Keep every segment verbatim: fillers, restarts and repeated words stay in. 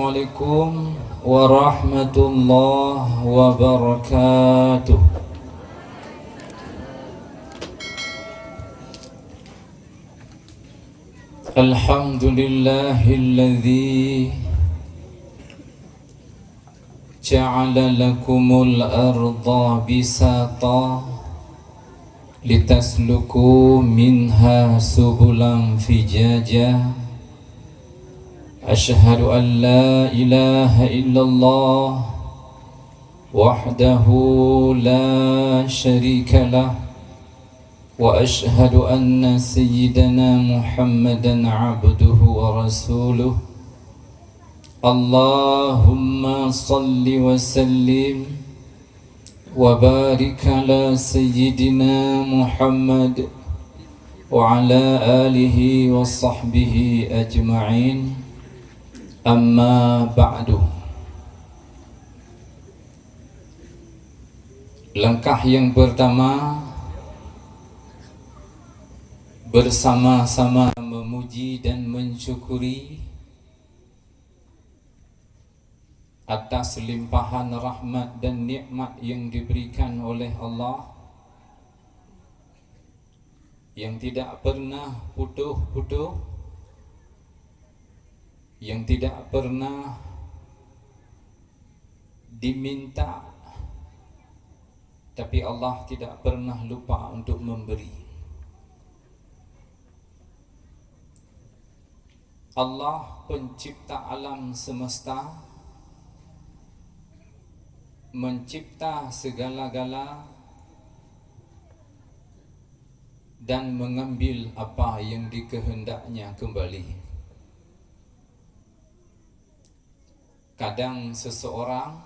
Assalamualaikum warahmatullahi wabarakatuh. Alhamdulillahilladzi ja'ala lakumul arda bisata litasluku minha subulan fijaja. Asyhadu an la ilaha illallah wahdahu la syarika lah, wa asyhadu anna sayyidana Muhammadan abduhu wa rasuluh. Allahumma salli wa sallim wa barik ala sayyidina Muhammad wa ala alihi wa sahbihi ajma'in. Amma ba'du. Langkah yang pertama, bersama-sama memuji dan mensyukuri atas limpahan rahmat dan nikmat yang diberikan oleh Allah, yang tidak pernah putus-putus, yang tidak pernah diminta, tapi Allah tidak pernah lupa untuk memberi. Allah, pencipta alam semesta, mencipta segala-gala dan mengambil apa yang dikehendaknya kembali. Kadang seseorang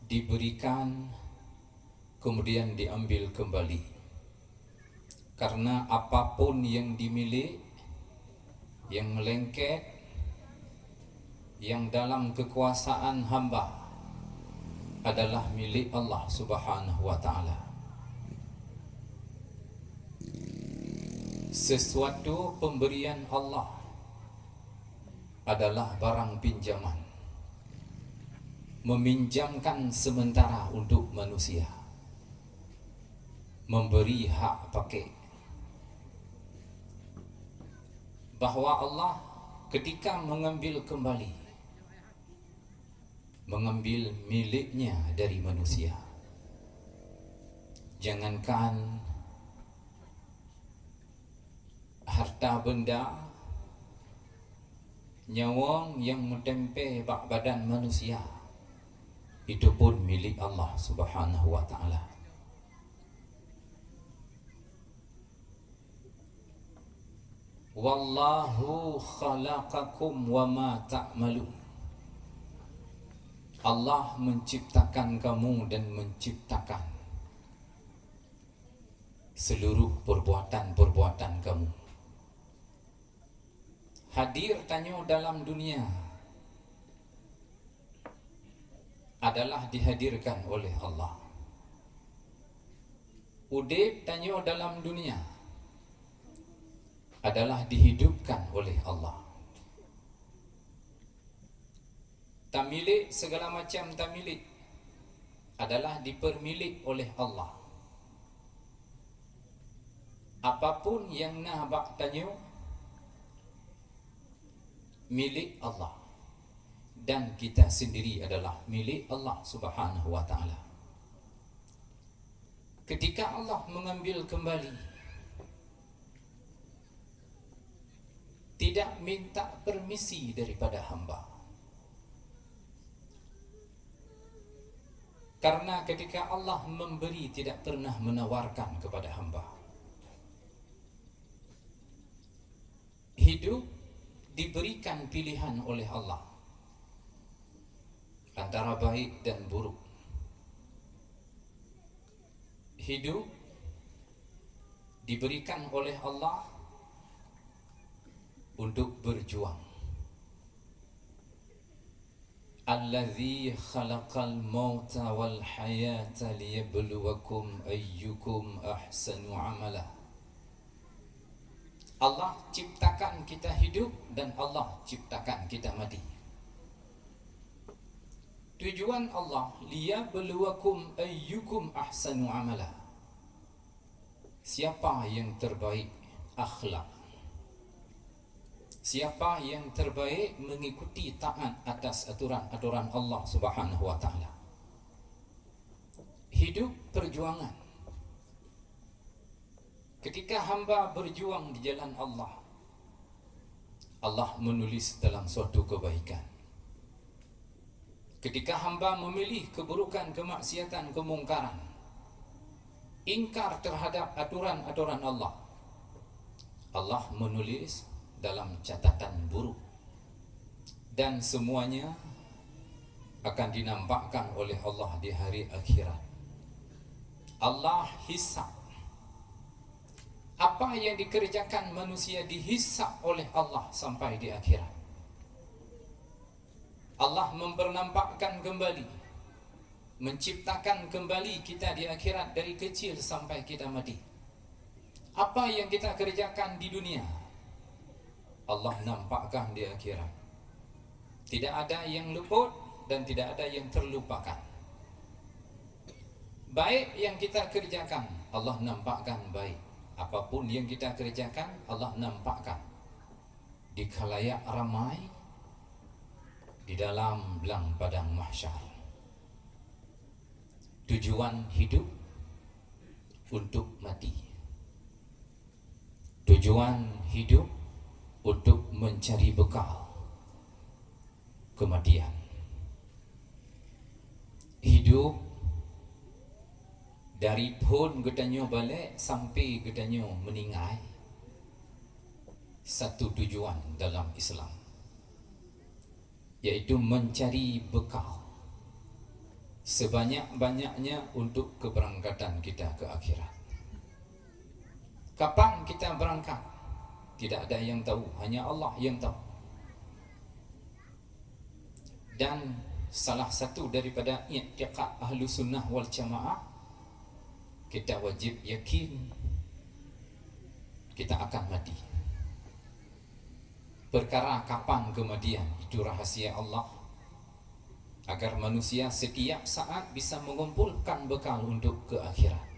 diberikan, kemudian diambil kembali. Karena apapun yang dimiliki, yang melengket, yang dalam kekuasaan hamba adalah milik Allah Subhanahu wa Ta'ala. Sesuatu pemberian Allah adalah barang pinjaman, meminjamkan sementara untuk manusia, memberi hak pakai. Bahwa Allah ketika mengambil kembali, mengambil miliknya dari manusia. Jangankan harta benda, nyawöng nyang meutempé bak badan manusia, itu pun milik Allah Subhanahu wa Ta'ala. "Wallahu khalaqakum wa ma ta'malun." Allah menciptakan kamu dan menciptakan seluruh perbuatan-perbuatan kamu. Hadir tanyoe dalam dunia adalah dihadirkan oleh Allah. Udeb tanyoe dalam dunia adalah dihidupkan oleh Allah. Tamilik segala macam tamilik adalah dipermilik oleh Allah. Apapun nyang na bak tanyoe milik Allah, dan kita sendiri adalah milik Allah Subhanahu wa Ta'ala. Ketika Allah mengambil kembali, tidak minta permisi daripada hamba. Karena ketika Allah memberi, tidak pernah menawarkan kepada hamba. Hidup diberikan pilihan oleh Allah antara baik dan buruk. Hidup diberikan oleh Allah untuk berjuang. "Allazi khalaqal mauta wal hayata liyabluwakum ayyukum ahsanu amala." Allah ciptakan kita hidup dan Allah ciptakan kita mati. Tujuan Allah, "Liyabluwakum ayyukum ahsanu amala." Siapa yang terbaik akhlak? Siapa yang terbaik mengikuti taat atas aturan-aturan Allah Subhanahu wa Taala? Hidup perjuangan. Ketika hamba berjuang di jalan Allah, Allah menulis dalam suatu kebaikan. Ketika hamba memilih keburukan, kemaksiatan, kemungkaran, ingkar terhadap aturan-aturan Allah, Allah menulis dalam catatan buruk. Dan semuanya akan dinampakkan oleh Allah di hari akhirat. Allah hisab. Apa yang dikerjakan manusia dihisab oleh Allah sampai di akhirat. Allah mempernampakkan kembali, menciptakan kembali kita di akhirat dari kecil sampai kita mati. Apa yang kita kerjakan di dunia, Allah nampakkan di akhirat. Tidak ada yang luput dan tidak ada yang terlupakan. Baik yang kita kerjakan, Allah nampakkan baik. Apapun yang kita kerjakan, Allah nampakkan di khalayak ramai di dalam blang padang mahsyar. Tujuan hidup untuk mati. Tujuan hidup untuk mencari bekal kematian. Hidup dari phon geutanyoe balek sampai geutanyoe meuninggai, satu tujuan dalam Islam, yaitu mencari bekal sebanyak-banyaknya untuk keberangkatan kita ke akhirat. Kapan kita berangkat? Tidak ada yang tahu, hanya Allah yang tahu. Dan salah satu daripada i'tiqad Ahlussunnah wal Jamaah, kita wajib yakin kita akan mati. Perkara kapan kematian itu rahasia Allah, agar manusia setiap saat bisa mengumpulkan bekal untuk ke akhirat.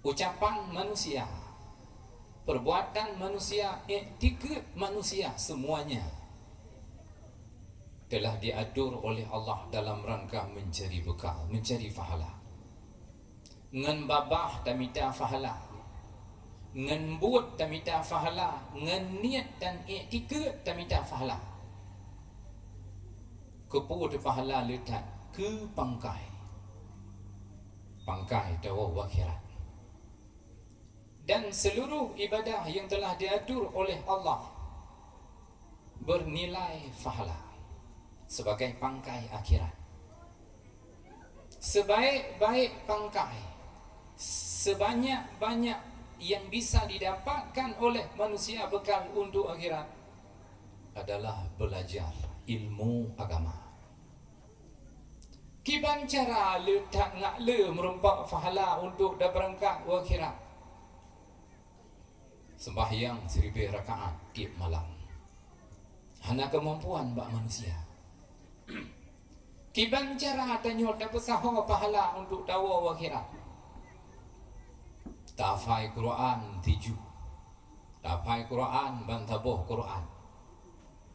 Ucapan manusia, perbuatan manusia, iktikad manusia, semuanya telah diatur oleh Allah dalam rangka mencari bekal, mencari pahala. Ngon babah tamita pahala, ngon buet tamita pahala, ngon niet dan iktikad tamita pahala. Keupeue pahala le that? Keu pangkai. Pangkai tawoe u akhirat. Dan seluruh ibadah yang telah diatur oleh Allah bernilai pahala sebagai pangkai akhirat. Sebaik-baik pangkai, sebanyak-banyak yang bisa didapatkan oleh manusia bekal untuk akhirat adalah belajar ilmu agama. Kiban cara le that ngak le meureumpok pahala untuk tabeurangkat u akhirat? Sembahyang siribée rakaat tieb malam. Hana keumampuan bak manusia. Kiban cara tanyoe tapeusaho pahala untuk tawoe u akhirat? Tahafai Quran tujoh. Tahafai Quran ban saboh Quran.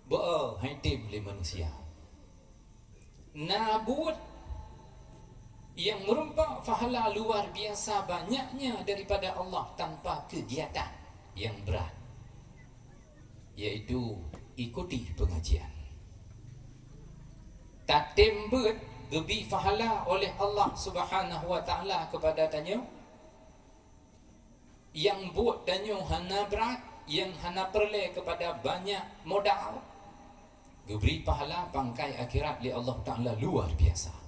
Beu hai tem lé manusia. Na buet yang meureumpok pahala luar biasa banyaknya daripada Allah tanpa kegiatan yang berat, yaitu ikuti pengajian. Tatem beuet geubri pahala oleh Allah Subhanahu wa Taala kepada tanyoe. Nyang buet tanyoe hana brat, nyang hana peureulée keupada banyak modal, geubri pahala pangkai akhirat lé Allah Taala luar biasa.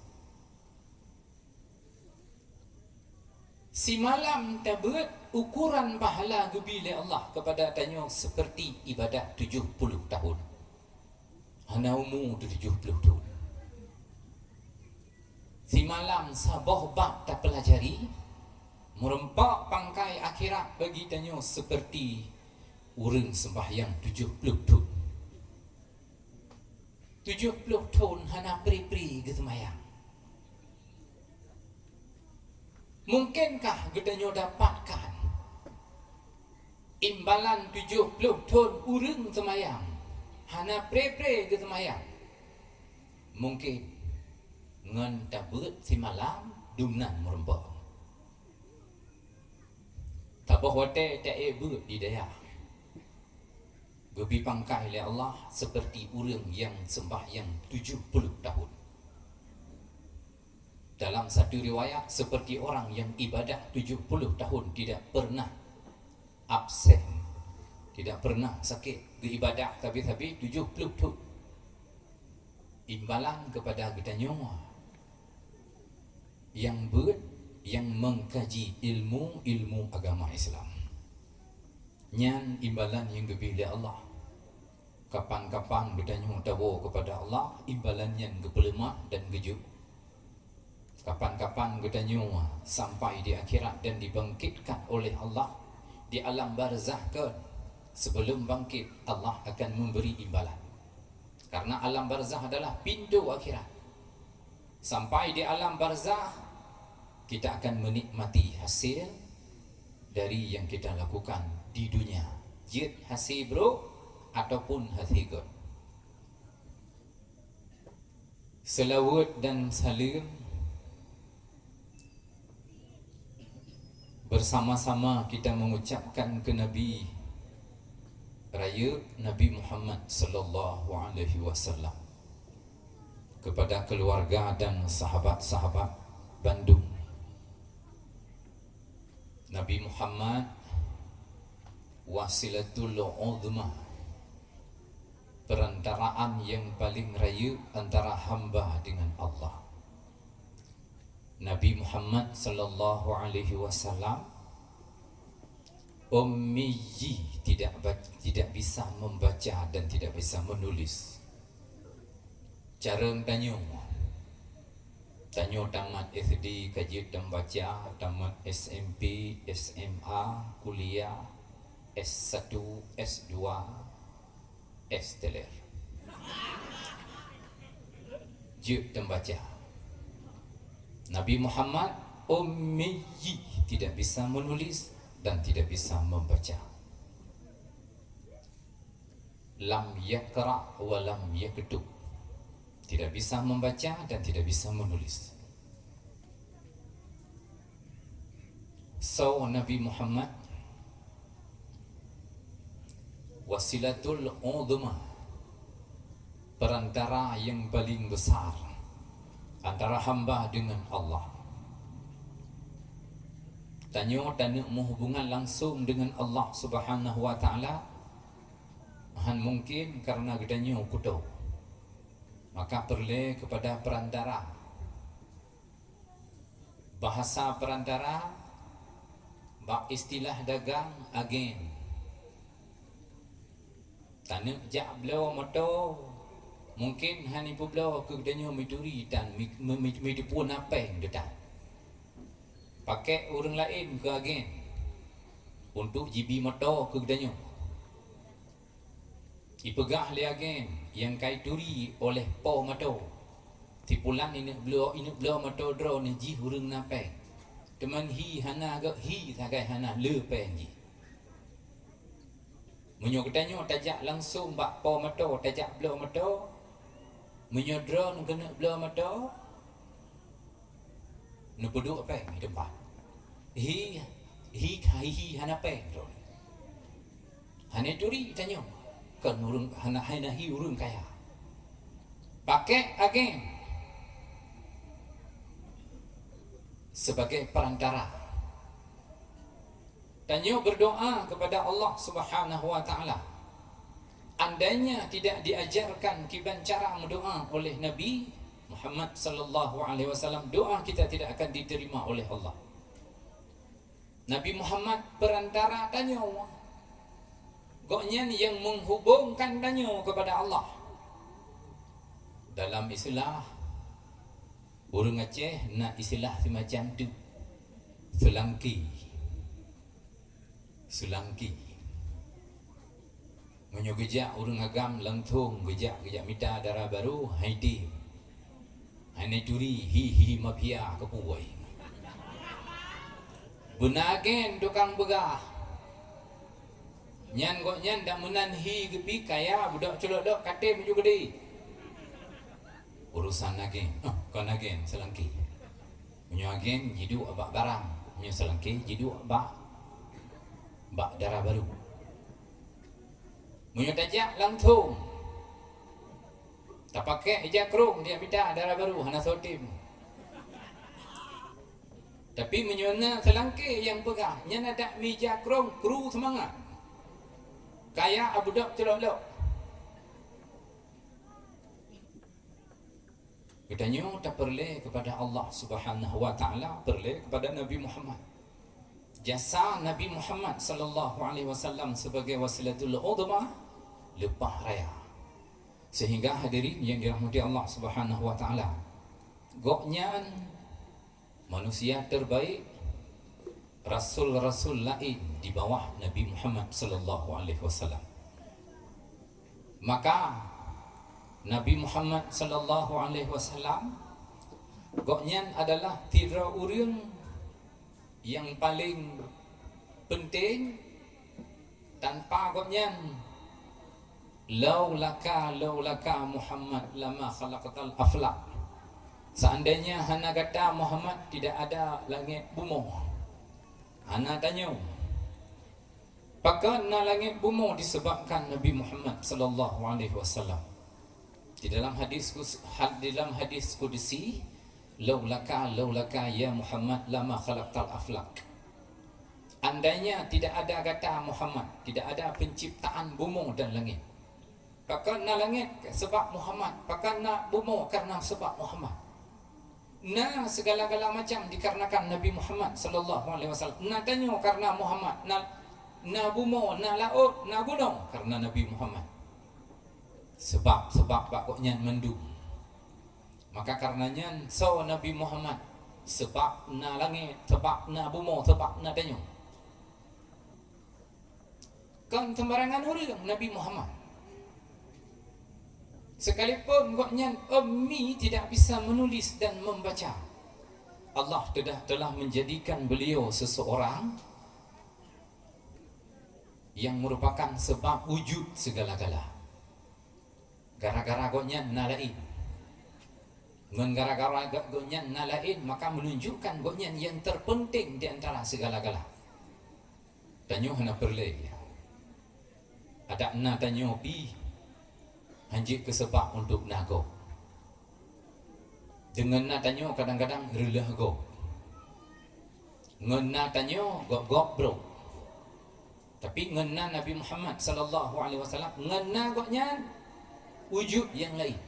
Simalam tabeuet, ukuran pahala geubri lé Allah keupada tanyoe seuperti ibadah tujoh puluh tahun. Hana umu tujoh puluh thon. Simalam saboh bab tapeulajari, Meureumpok pangkai akhirat bagi tanyoe seperti ureuëng sembahyang tujoh ploh thon. Tujoh ploh thon hana pri-pri geuseumayang. Mungkinkah geutanyoe dapatkan imbalan tujoh ploh thon ureuëng seumayang hana pre-pre geuseumayang? Mungkin ngon tabeuet simalam dumnan meureumpok. Taboh watée taék beuet di dayah, geubi pangkai lé Allah seperti ureuëng nyang sembahyang tujoh ploh tahun. Dalam satu riwayat, seperti orang yang ibadah tujuh puluh tahun tidak pernah absen, tidak pernah sakit, geuibadah sabe-sabe tujuh puluh thon. Imbalan kepada geutanyoe nyang beuet, nyang mengkaji ilmu, ilmu agama Islam. Nyan imbalan nyang geubri lé Allah. Kapan-kapan geutanyoe tawoe keupada Allah, imbalan nyan geupeuleumah dan geujok. Kapan-kapan geutanyoe sampai di akhirat dan dibangkitkan oleh Allah di alam barzakh, kan? Sebelum bangkit, Allah akan memberi imbalan. Karena alam barzakh adalah pintu akhirat. Sampai di alam barzakh, kita akan menikmati hasil dari yang kita lakukan di dunia, jeuet hase brok ataupun hase gét. Seulaweuet dan saleuem bersama-sama kita mengucapkan ke Nabi Rayeuk, Nabi Muhammad sallallahu alaihi wasallam, kepada keluarga dan sahabat-sahabat bandum. Nabi Muhammad wasilatul uzma, perantaraan yang paling rayeuk antara hamba dengan Allah. Nabi Muhammad sallallahu alaihi wasallam ummi, tidak ba-, tidak bisa membaca dan tidak bisa menulis. Carông tanyoe, tanyoe tamat S D ka jeuet tambaca, tamat S M P, S M A, kuliah, S satu, S dua, S teler. Jeuet tambaca. Nabi Muhammad ummi, tidak bisa menulis dan tidak bisa membaca. Lam yaqra wa lam yaktub. Tidak bisa membaca dan tidak bisa menulis. So, Nabi Muhammad wasilatul uzma, perantara yang paling besar antara hamba dengan Allah. Tanyoe taneuk meuhubungan langsung dengan Allah Subhanahu wa Taala, han mungkin karena geutanyoe kuto. Maka peureulée kepada perantara. Bahasa perantara, bak istilah dagang, agen. Taneuk jak bloe moto, mungkin hana peubloe keu geutanyoe meuturi tan mi-, mi-, mi-, miteupeue na péng geutan. Pakék ureuëng laén keu agen untuk jibi moto keu geutanyoe. Ipeugah lé agen nyang ka ituri oleh po moto, "Si pulan ineuk bloe, ineuk bloe moto droeneuh jih ureuëng na péng. Teuma hi hana gét, hi sagai hana le péng jih." Meunyoe geutanyoe tajak langsong bak po moto, tajak bloe moto, meunyoe droeneuh keuneuk bloe moto, neupeuduek péng di teumpat. Hi, hi, hi, hi hana péng droeneuh. Hana turi tanyoe, kon ureuëng hana, hana hi ureuëng kaya. Pakék agen sebagai perantara. Tanyoe berdoa kepada Allah Subhanahu wa Taala. Andainya tidak diajarkan kiban cara mendoa oleh Nabi Muhammad sallallahu alaihi wasallam, doa kita tidak akan diterima oleh Allah. Nabi Muhammad perantara tanyoe. Gobnyan yang menghubungkan tanyoe kepada Allah. Dalam istilah ureuëng Aceh na istilah simacam tu. Seulangki. Seulangki. Meunyoe geujak ureuëng agam langsong geujak, geujak mita dara barô, hai tem. Hana turi, hi, hi, mafia keupeue. Beuna agen tukang peugah. Nyan gobnyan dak meunan hi geubi kaya beudôk culok-lok katem ju geudeh. Urusan agen, oh, kon agen seulangki. Meunyoe agen jiduek bak barang, meunyoe seulangki jiduek bak, bak dara barô. Meunyoe tajak langsong, tapakék ija krong dia mita dara barô hana soe tem. Tapi meunyoe na seulangki nyang peugah, nyan adak mita ija krong kru seumangat. Kaya abu dok culok-lok. Geutanyoe tapeureulée kepada Allah Subhanahu wa Taala, peureulée kepada Nabi Muhammad. Jasa Nabi Muhammad sallallahu alaihi wasallam sebagai wasilatul uzma leupah raya. Sehingga hadirin yang dirahmati Allah Subhanahu wa Taala, gobnyan manusia terbaik, rasul-rasul laén di bawah Nabi Muhammad sallallahu alaihi wasallam. Maka Nabi Muhammad sallallahu alaihi wasallam, gobnyan adalah sidroe ureuëng nyang paleng penting. Tanpa gobnyan, laulaka, laulaka Muhammad lama khalaqtal aflak. Seandainya hana gata Muhammad, tidak ada langét bumoe. Hana tanyoe. Pakon na langét bumoe disebabkan Nabi Muhammad sallallahu alaihi wasallam. Di dalam hadis kus-, had-, dalam hadis kudusi, "Laulaka, laulaka ya Muhammad lama khalaqtal aflak." Andainya tidak ada gata Muhammad, tidak ada penciptaan bumoe dan langét. Pakon na langét sebab Muhammad, pakon na bumoe karena sebab Muhammad. Na segala-gala macam dikarenakan Nabi Muhammad sallallahu alaihi wasallam. Na tanyoe karena Muhammad, na, na bumoe, na laôt, na gunong karena Nabi Muhammad. Sebab-sebab bak gobnyan mandum. Maka karena nyan, soe Nabi Muhammad, sebab na langét, sebab na bumoe, sebab na tanyoe. Kon sembarangan ureuëng Nabi Muhammad. Sekalipun gobnyan ummi, tidak bisa menulis dan membaca, Allah telah, telah menjadikan beliau seseorang yang merupakan sebab wujud segala-gala. Gara-gara gobnyan na laén. Ngon gara-gara gobnyan na laén, maka menunjukkan gobnyan yang terpenting di antara segala-gala. Tanyoe hana peureulée. Adak na tanyoe pih hanjeuet keu seubab untuk na gob. Deungon na tanyoe kadang-kadang reuloh gob. Ngon na tanyoe gob-gob brok. Tapi ngon na Nabi Muhammad sallallahu alaihi wasallam, ngon na gobnyan wujud nyang laén.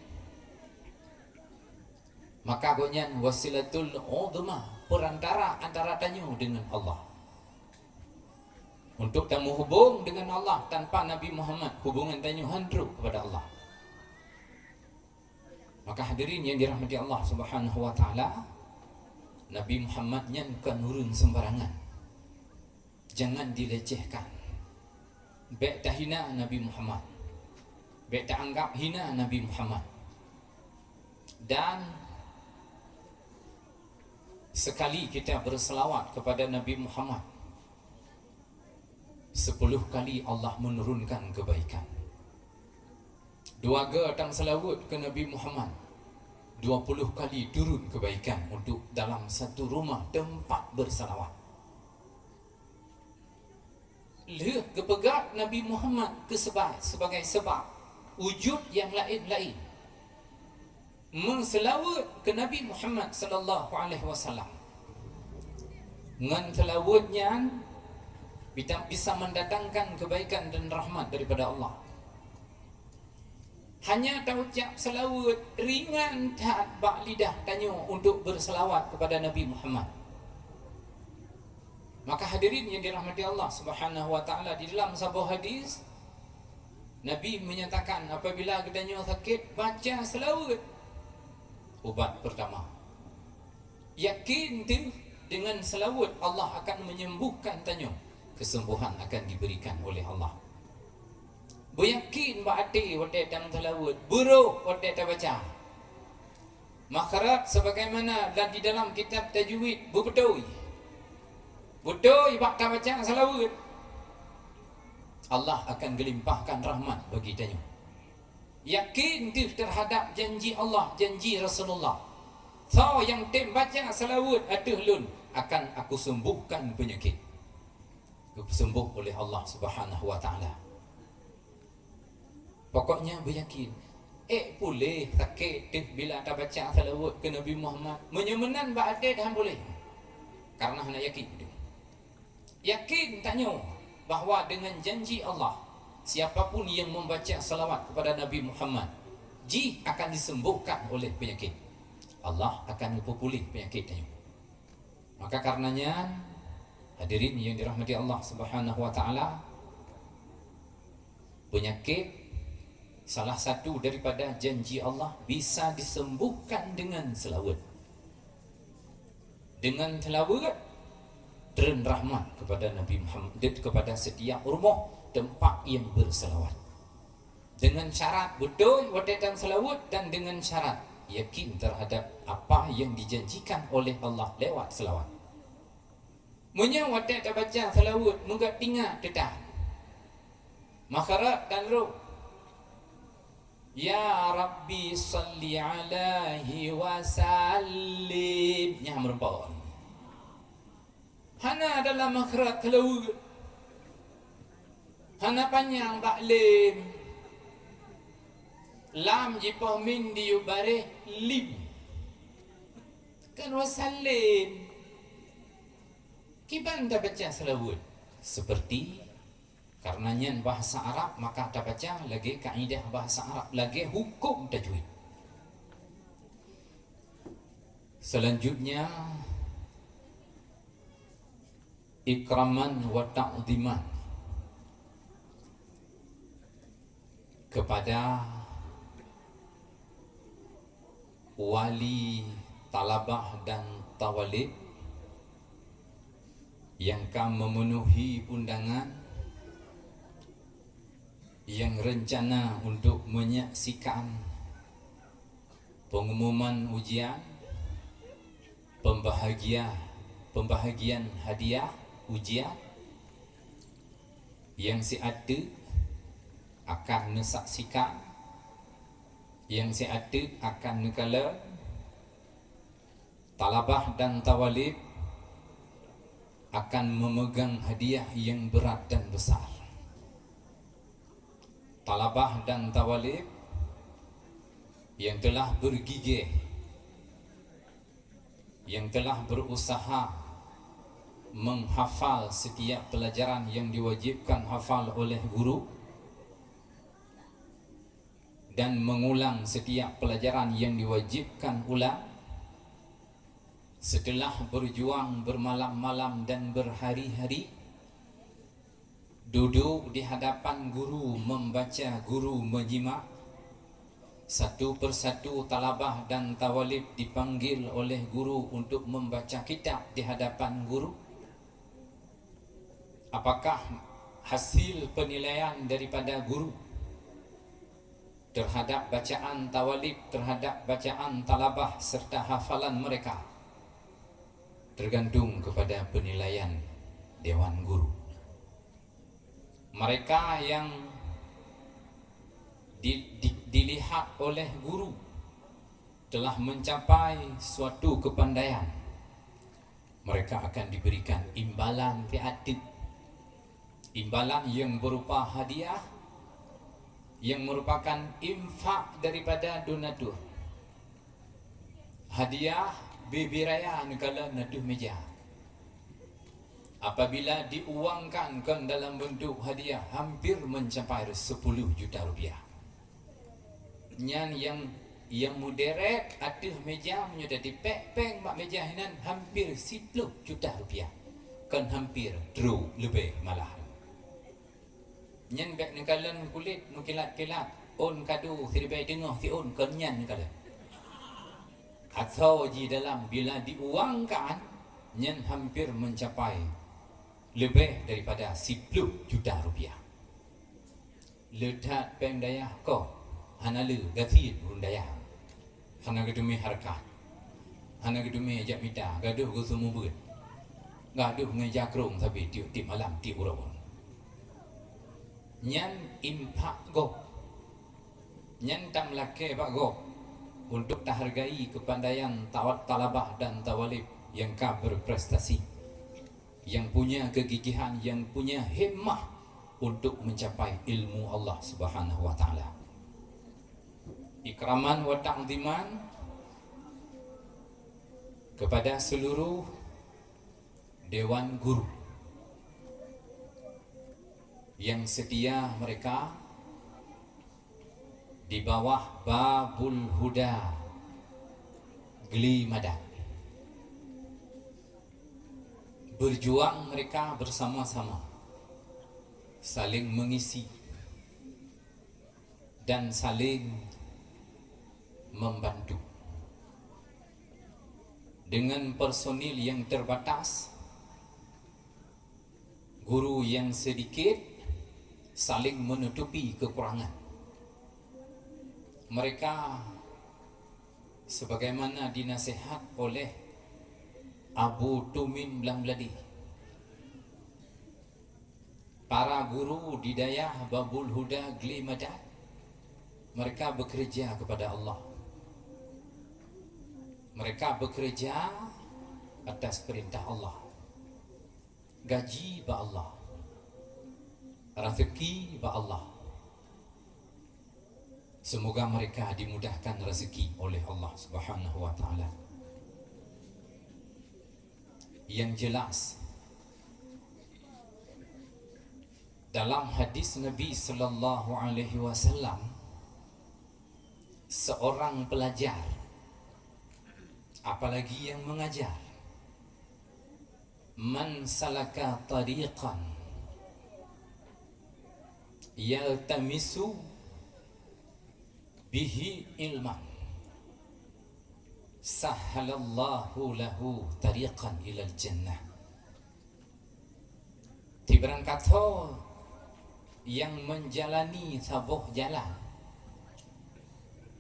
Maka gobnyan wasilatul uzma, perantara antara tanyoe dengan Allah. Untuk tameuhubong dengan Allah, tanpa Nabi Muhammad, hubungan tanyoe hán trok kepada Allah. Maka hadirin yang dirahmati Allah Subhanahu wa Taala, Nabi Muhammad nyan kon ureuëng sembarangan. Jangan dilecehkan. Bék tahina Nabi Muhammad. Bék taanggap hina Nabi Muhammad. Dan sekali kita berselawat kepada Nabi Muhammad, sepuluh kali Allah menurunkan kebaikan. Dua go tameuseulaweuet keu Nabi Muhammad, dua puluh kali turun kebaikan untuk dalam satu rumah tempat berselawat. Lheueh geupeugah Nabi Muhammad keu seubab, sebagai sebab wujud nyang laén-laén, meuseulaweuet keu Nabi Muhammad sallallahu alaihi wasallam. Ngon seulaweuet nyan bita-, bisa mendatangkan kebaikan dan rahmat daripada Allah. Hanya taucap seulaweuet ringan that bak lidah tanyoe untuk berselawat kepada Nabi Muhammad. Maka hadirin yang dirahmati Allah Subhanahu wa Taala, di dalam saboh hadis, Nabi menyatakan, apabila geutanyoe sakét, baca seulaweuet. Ubat pertama. Yakin teuh Dengan seulaweuet Allah akan menyembuhkan tanyoe. Kesembuhan akan diberikan oleh Allah. Beuyakin bak até watée tameuseulaweuet, beurôh watée tabaca. Makhraj sebagaimana dan di dalam kitab tajwid beubeutôi. Beutôi bak tabaca seulaweuet, Allah akan geulimpahkan rahmat bagi tanyoe. Yakin deuh terhadap janji Allah, janji Rasulullah. Soe nyang tem baca seulaweuet ateueh lôn akan aku sembuhkan penyakit. Geupeuseumbôh oleh Allah Subhanahu wa Taala. Pokoknya beuyakin, ék puléh sakét teuh bila tabaca seulaweuet keu Nabi Muhammad. Meunyoe meunan bak até han puléh, karena hana yakin teuh. Yakin tanyoe bahwa dengan janji Allah, siapa pun yang membaca salawat kepada Nabi Muhammad, jih akan disembuhkan oleh penyakit. Allah akan geupeupuléh penyakit tanyoe. Maka karenanya, hadirin yang dirahmati Allah Subhanahu wa Taala, penyakit salah satu daripada janji Allah bisa disembuhkan dengan selawat. Dengan selawat, treun rahmat kepada Nabi Muhammad, kepada setiap rumah tempat yang berselawat. Dengan syarat beutôi watée tan selawat dan dengan syarat yakin terhadap apa yang dijanjikan oleh Allah lewat selawat. Meunyoe watée tabaca selawat meugat tingat teutan, makharat dan roh, "Ya Rabbi, salli alaihi wa sallim," nyan meureumpok. Hana dalam makhraj seulaweuet. Hana panyang bak lem. Lam jipoh mim diyue baréh lim. Kan wasallim. Kiban tabaca seulaweuet. Seperti Karena nyan bahasa Arab, maka tabaca lagée kaidah bahasa Arab, lagée huköm tajwid. Selanjutnya, ikraman wa ta'ziman kepada wali talabah dan tawalib yang ka memenuhi undangan yang rencana untuk menyaksikan pengumuman ujian, pembahagia, pembahagian hadiah ujian yang siat teuk akan neusaksikan, yang siat teuk akan neukalon. Talabah dan tawalib akan memegang hadiah yang berat dan besar. Talabah dan tawalib yang telah bergigih, yang telah berusaha menghafal setiap pelajaran yang diwajibkan hafal oleh guru, dan mengulang setiap pelajaran yang diwajibkan ulang, setelah berjuang bermalam-malam dan berhari-hari, duduk di hadapan guru membaca, guru menyimak, satu persatu talabah dan tawalib dipanggil oleh guru untuk membaca kitab di hadapan guru. Apakah hasil penilaian daripada guru terhadap bacaan tawalib, terhadap bacaan talabah serta hafalan mereka tergantung kepada penilaian dewan guru. Mereka yang di, di, dilihat oleh guru telah mencapai suatu kepandaian, mereka akan diberikan imbalan siat teuk. Imbalan yang berupa hadiah yang merupakan infak daripada donatur. Hadiah bibiraya neukalon ateueh meja. Apabila diuangkan kon dalam bentuk hadiah, hampir mencapai sepuluh juta rupiah. Nyan nyang, nyang muderet ateueh meja, meunyoe tadi pék péng bak meja hinan hampir siploh juta rupiah. Kon hampir, trok leubeh malah. Nyan bék neukalon kulét meukilat-kilat, ôn kado siribée teungoh siôn, kon nyan neukalon. Asoe jih dalam bila diuangkan, Nyan hampir mencapai leubeh daripada siploh juta rupiah. Le that péng dayah koh hana le gasien ureuëng dayah. Hana geuteumé hareukat, hana geuteumé jak mita, gadôh geuseumubeuet, gadôh ngon jakrong sabe tiep-tiep malam, tiep uroe. Nyan infak gob. Nyan tameulakée bak gob untuk tahargai keupandaian tawat talabah dan tawalib nyang ka berprestasi, nyang punya kegigihan, nyang punya himmah untuk mencapai ilmu Allah Subhanahu wa Taala. Ikraman wa ta'ziman kepada seluruh dewan guru yang setia mereka di bawah Babul Huda Gli Madat. Berjuang mereka bersama-sama, saling mengisi dan saling membantu. Dengan personil yang terbatas, guru yang sedikit saling menutupi kekurangan. Mereka, sebagaimana dinasihat oleh Abu Tumin Blang Beladi, para guru di dayah Babul Huda Gli Madat, mereka bekerja kepada Allah. Mereka bekerja atas perintah Allah. Gaji bak Allah, rezeki bak Allah. Semoga mereka dimudahkan rezeki oleh Allah Subhanahu wa Taala. Yang jelas, dalam hadis Nabi sallallahu alaihi wasallam, seorang pelajar, apalagi yang mengajar, "Man salaka tariqan yaltamisu bihi ilman, sahhalallahu lahu tariqan ilal jannah." Tibarangkatoe nyang menjalani saboh jalan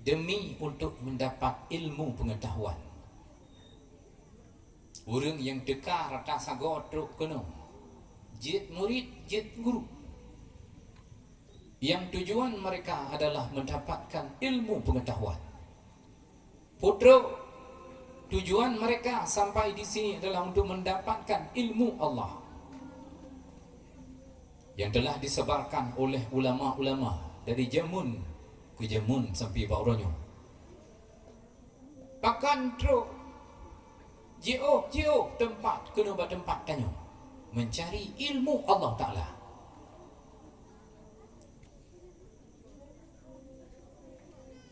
demi untuk mendapat ilmu pengetahuan. Ureuëng nyang teuka rata sagoe trok keunoe, jeuet murit, jeuet guru, yang tujuan mereka adalah mendapatkan ilmu pengetahuan. Putroe, tujuan mereka sampai di sini adalah untuk mendapatkan ilmu Allah yang telah disebarkan oleh ulama-ulama dari jameun ke jameun sampai bak uroe nyoe. Pakon trok jiôh-jiôh teumpat keunoe bak teumpat tanyoe mencari ilmu Allah Taala.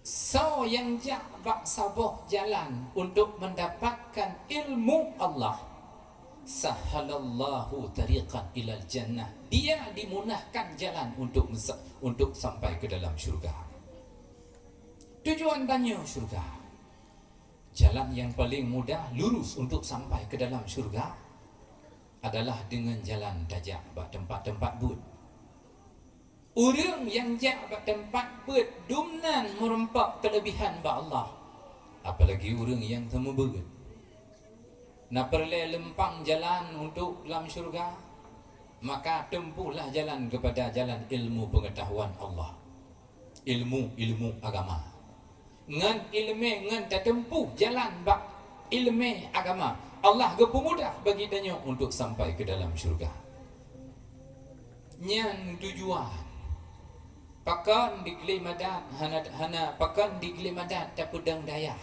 Soe nyang jak bak saboh jalan untuk mendapatkan ilmu Allah, sahhalallahu tariqan ilal jannah. Dia dimudahkan jalan untuk mesa-, untuk sampai ke dalam syurga. Tujuan tanyoe syurga. Jalan yang paling mudah lurus untuk sampai ke dalam syurga adalah dengan jalan tajak bak tempat-tempat buet. Ureuëng nyang jak bak teumpat beuet dumnan meureumpok keulebihan bak Allah, apalagi ureuëng nyang seumeubeuet. Na peureulée leumpang jalan untuk lam syeuruga, maka tempuhlah jalan keupada jalan ilmu peungeutahuan Allah, ilmu-ilmu agama. Ngon iéleumé, ngon tateumpôh jalan bak iéleumé agama, Allah geupeumudah bagi tanyoe untuk sampai keu dalam syeuruga. Nyan tujuan. Pakon di Geulémadat hana, hana, pakon di Geulémadat tapeudong dayah,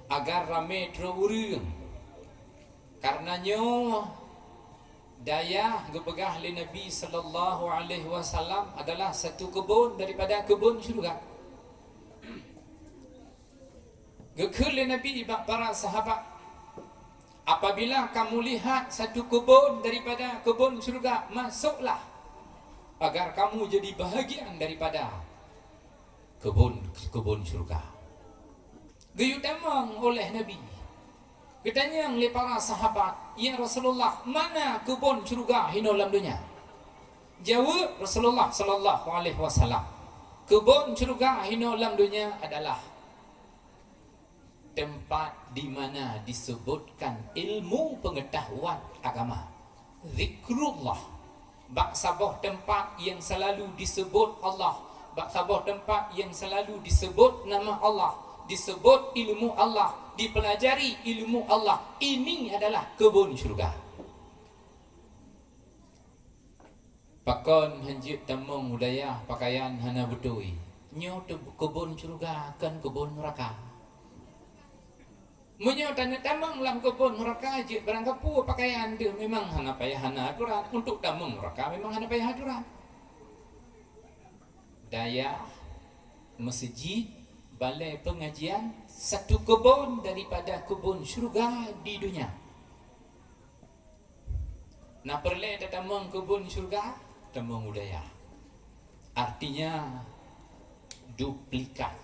agar ramé trok ureuëng. Kareuna nyoe dayah geupeugah lé Nabi sallallahu alaihi wasallam adalah satu keubon daripada keubon syeuruga. Geukheun lé Nabi bak para sahabat, "Apabila kamu lihat satu keubon daripada keubon syeuruga, masuklah, agar kamu jadi bahagian daripada keubon, keubon syeuruga." Geuyue tamong oleh Nabi. Geutanyong lé para sahabat, "Ya Rasulullah, mana keubon syeuruga hinoe lam donya?" Jaweueb Rasulullah sallallahu alaihi wasallam, "Keubon syeuruga hinoe lam donya adalah teumpat di mana disebutkan ilmu pengetahuan agama, zikrullah. Bak saboh teumpat nyang selalu disebut Allah, bak saboh teumpat nyang selalu disebut nama Allah, disebut ilmu Allah, dipelajari ilmu Allah. Ini adalah keubon syeuruga." Pakon hanjeuet tamong u dayah pakaian hana beutôi? Nyoe teuh keubon syeuruga, kon keubon nuraka. Meunyoe taneuk tamong lam keubon nuraka jeuet barangkapeue pakaian deuh, memang hana payah hana aturan. Untuk tamong nuraka memang hana payah aturan. Dayah, meuseujid, balai pengajian, satu keubon daripada keubon syeuruga di donya. Na peureulée tatamong keubon syeuruga, tamong u dayah. Artinya, duplikat.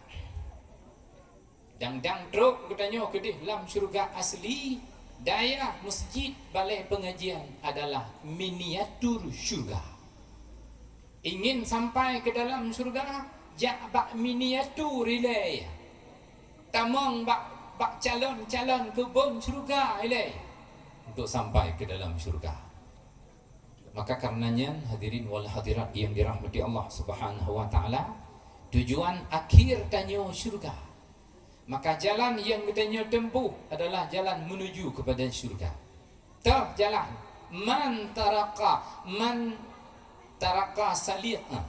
Dang-dang trok geutanyoe keudeh lam syeuruga asli, dayah, meuseujid, balai pengajian adalah miniatur syeuruga. Ingin sampai ke dalam syeuruga, jak bak miniatur ilée. Tamong bak, bak calon-calon keubon syeuruga ilée untuk sampai ke dalam syeuruga. Maka kareuna nyan, hadirin wal hadirat yang dirahmati Allah Subhanahu wa Taala, tujuan akhir tanyoe syeuruga. Maka jalan yang geutanyoe tempuh adalah jalan menuju kepada syeuruga. Toh jalan, man taraka, man taraka saliqa,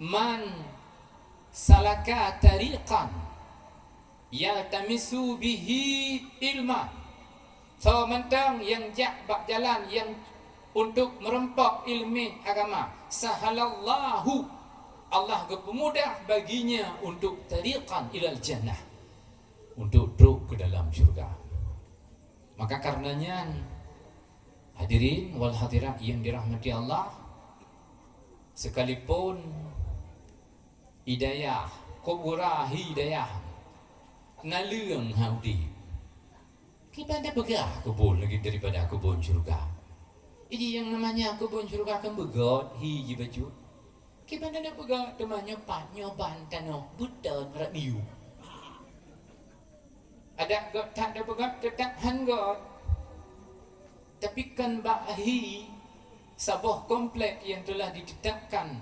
man salaka tariqan yaltamisu bihi ilma. Soe mantong nyang jak bak jalan nyang untuk meurumpok ileumèe agama, sahalallahu, Allah geupeumudah baginya untuk tariqan ilal jannah, untuk trok ke dalam syurga. Maka kareuna nyan, hadirin wal hadirat yang dirahmati Allah, sekalipun hidayah, kubura hidayah, naleueng ha udép, kiban tapeugah keubon lagèe daripada keubon syurga. Jadi yang namanya keubon syurga kan beugöt hi jibacut. Kiban tapeugah teuma nyoe pat nyoe ban tanoh beuton rot miyueb. Adak göt that tapeugah teutap han göt. Tapi kan bak hi saboh komplek yang telah ditetapkan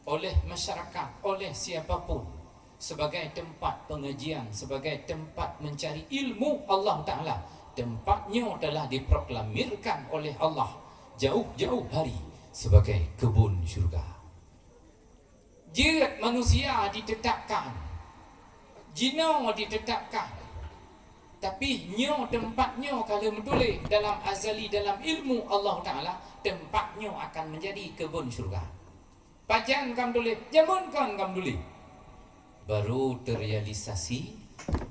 oleh masyarakat, oleh siapa pun, sebagai tempat pengajian, sebagai tempat mencari ilmu Allah Taala, tempat nyoe telah diproklamirkan oleh Allah jauh-jauh hari sebagai kebun syurga. Jeuet manusia ditetapkan, jinoe ditetapkan, tapi nyoe tempat nyoe ka lheueh meutuléh dalam azali, dalam ilmu Allah Taala, tempat nyoe akan menjadi kebun syurga. Pajan ka meutuléh? Jameun kon ka meutuléh. Baru terrealisasi,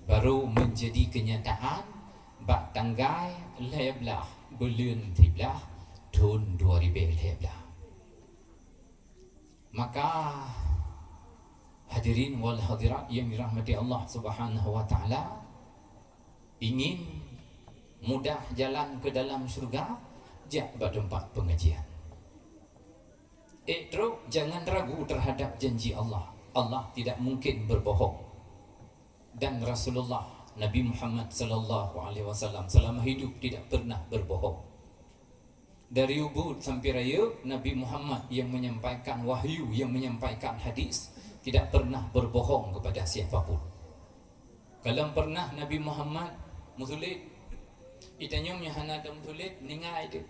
baru menjadi kenyataan bak tanggai lhèe blaih buleuen siblaih thôn dua ribèe lhèe blaih. Maka, hadirin wal hadirat yang dirahmati Allah Subhanahu wa Taala, ingin mudah jalan ke dalam syurga, jak bak tempat pengajian. Ék trok, jangan ragu terhadap janji Allah. Allah tidak mungkin berbohong. Dan Rasulullah Nabi Muhammad sallallahu alaihi wasallam selama hidup tidak pernah berbohong. Dari ubit sampai rayeuk, Nabi Muhammad yang menyampaikan wahyu, yang menyampaikan hadis, tidak pernah berbohong kepada siapa pun. Kalon pernah Nabi Muhammad meusulet, geutanyoe meunyoe hana meusulet, meuninggai teuh.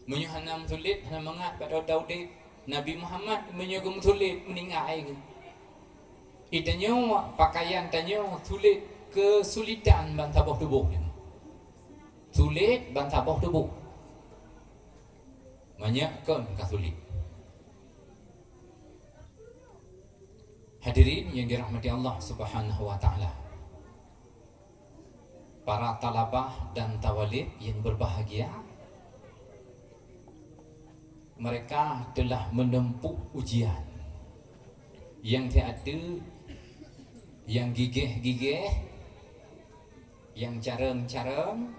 Meunyoe hana meusulet, hana mangat bak taudép, Nabi Muhammad meunyoe geumeusulet, meuninggai geuh. Geutanyoe pakaian tanyoe sulet, keusuletan ban saboh tuboh nyoe. Sulet ban saboh tuboh. Manyak kon ka sulet. Hadirin yang dirahmati Allah Subhanahu wa Taala. Para talabah dan tawalib yang berbahagia, mereka telah menempuh ujian. Nyang teuh ateueh, nyang gigéh-gigéh, Nyang carông-carông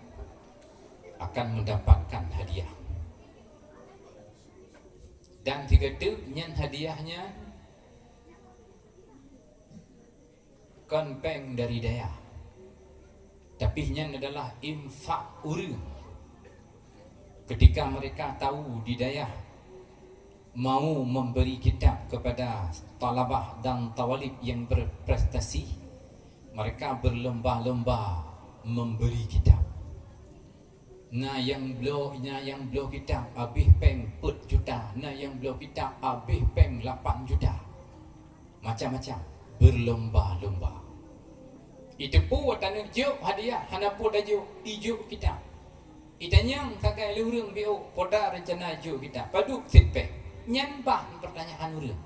akan mendapatkan hadiah. Dan sigoe teuk nyan hadiah nyan kon péng dari dayah, tapi nyan adalah infak ureuëng. Ketika mereka tahu di dayah mau memberi kitab kepada talabah dan tawalib yang berprestasi, mereka berlomba-lomba memberi kitab. Na nyang bloe, na nyang bloe kitab habéh péng peuet juta, na nyang bloe kitab habéh péng lapan juta. Macam-macam, berlomba-lomba. Iteupeue taneuk jok hadiah, hana peue tajok, ijok kitab. Itanyong sagai lé ureuëng biôk, peue ta rencana jok kitab, padub sép péng. Nyan ban peurtanyaan ureuëng.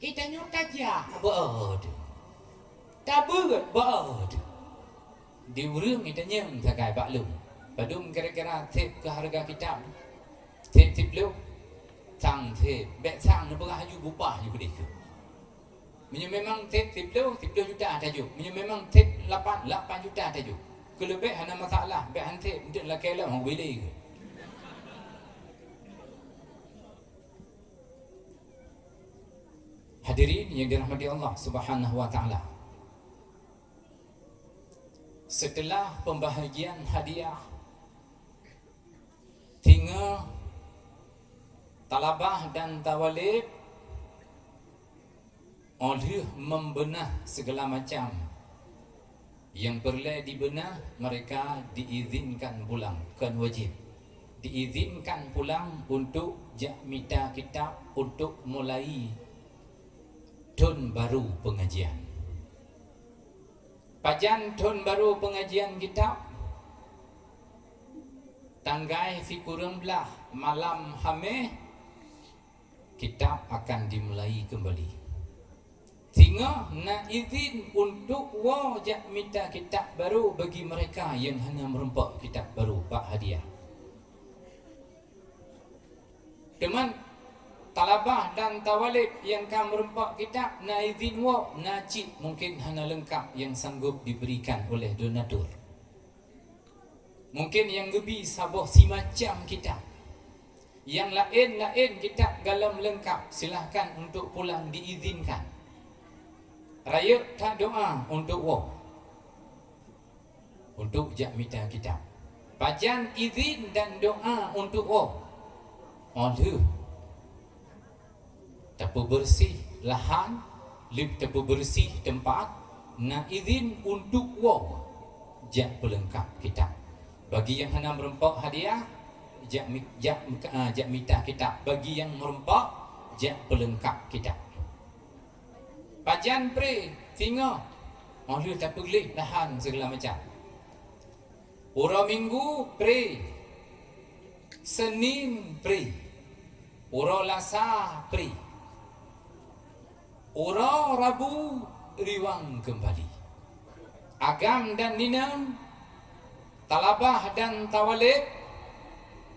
Itanyoe tajak beu deuh, tabeuet beu deuh. Di ureuëng itanyong sagai bak lôn, padum kira-kira sép keu hareuga kitab? Sép siploh? Sang sép, bék sang neupeugah laju bubah ju keudeh. Meunyoe memang sép siploh, siploh juta tajok. Meunyoe memang sép lapan, lapan juta tajok. Keuleubeh hana masalah, bék han sép, eunteuk lakée lom hong bile keu. Hadirin yang dirahmati Allah Subhanahu wa Ta'ala. Setelah pembahagian hadiah, singoh talabah dan tawalib óh lheueh membeunah segala macam nyang peureulée dibeunah, mereka diizinkan pulang, kon wajéb. Diizinkan pulang untuk jak mita kitab untuk mulai thon baru pengajian. Pajan thon baru pengajian kitab? Tanggai sikureueng blaih malam Haméh, kitab akan dimulai kembali. Singoh na izin untuk woe jak mita kitab baru bagi mereka nyang hana meurumpok kitab baru bak hadiah. Teuma talabah dan tawalib nyang ka meurumpok kitab na izin woe, na cit mungkin hana leungkap nyang sanggob diberikan oleh donatur. Mungkin nyang geubi saboh simacam kitab. Nyang laén-laén kitab galom leungkap, silahkan untuk pulang diizinkan. Rayeuk that doa untuk woe, untuk jak mita kitab. Pajan izin dan doa untuk woe? Óh lheueh tapeubeureuséh lahan, lheueh tapeubeureuséh teumpat, na izin untuk woe jak peuleungkap kitab. Bagi nyang hana meurumpok hadiah, jak mi-, jak, ah, jak mita kitab. Bagi nyang meurumpok, jak peuleungkap kitab. Pajan pré? Singoh, óh lheueh tapeugleh lahan segala macam. Uroe Minggu pré, Senin pré, uroe Lasa pré, uroe Rabu riwang keumbali. Agam dan inong, talabah dan tawalib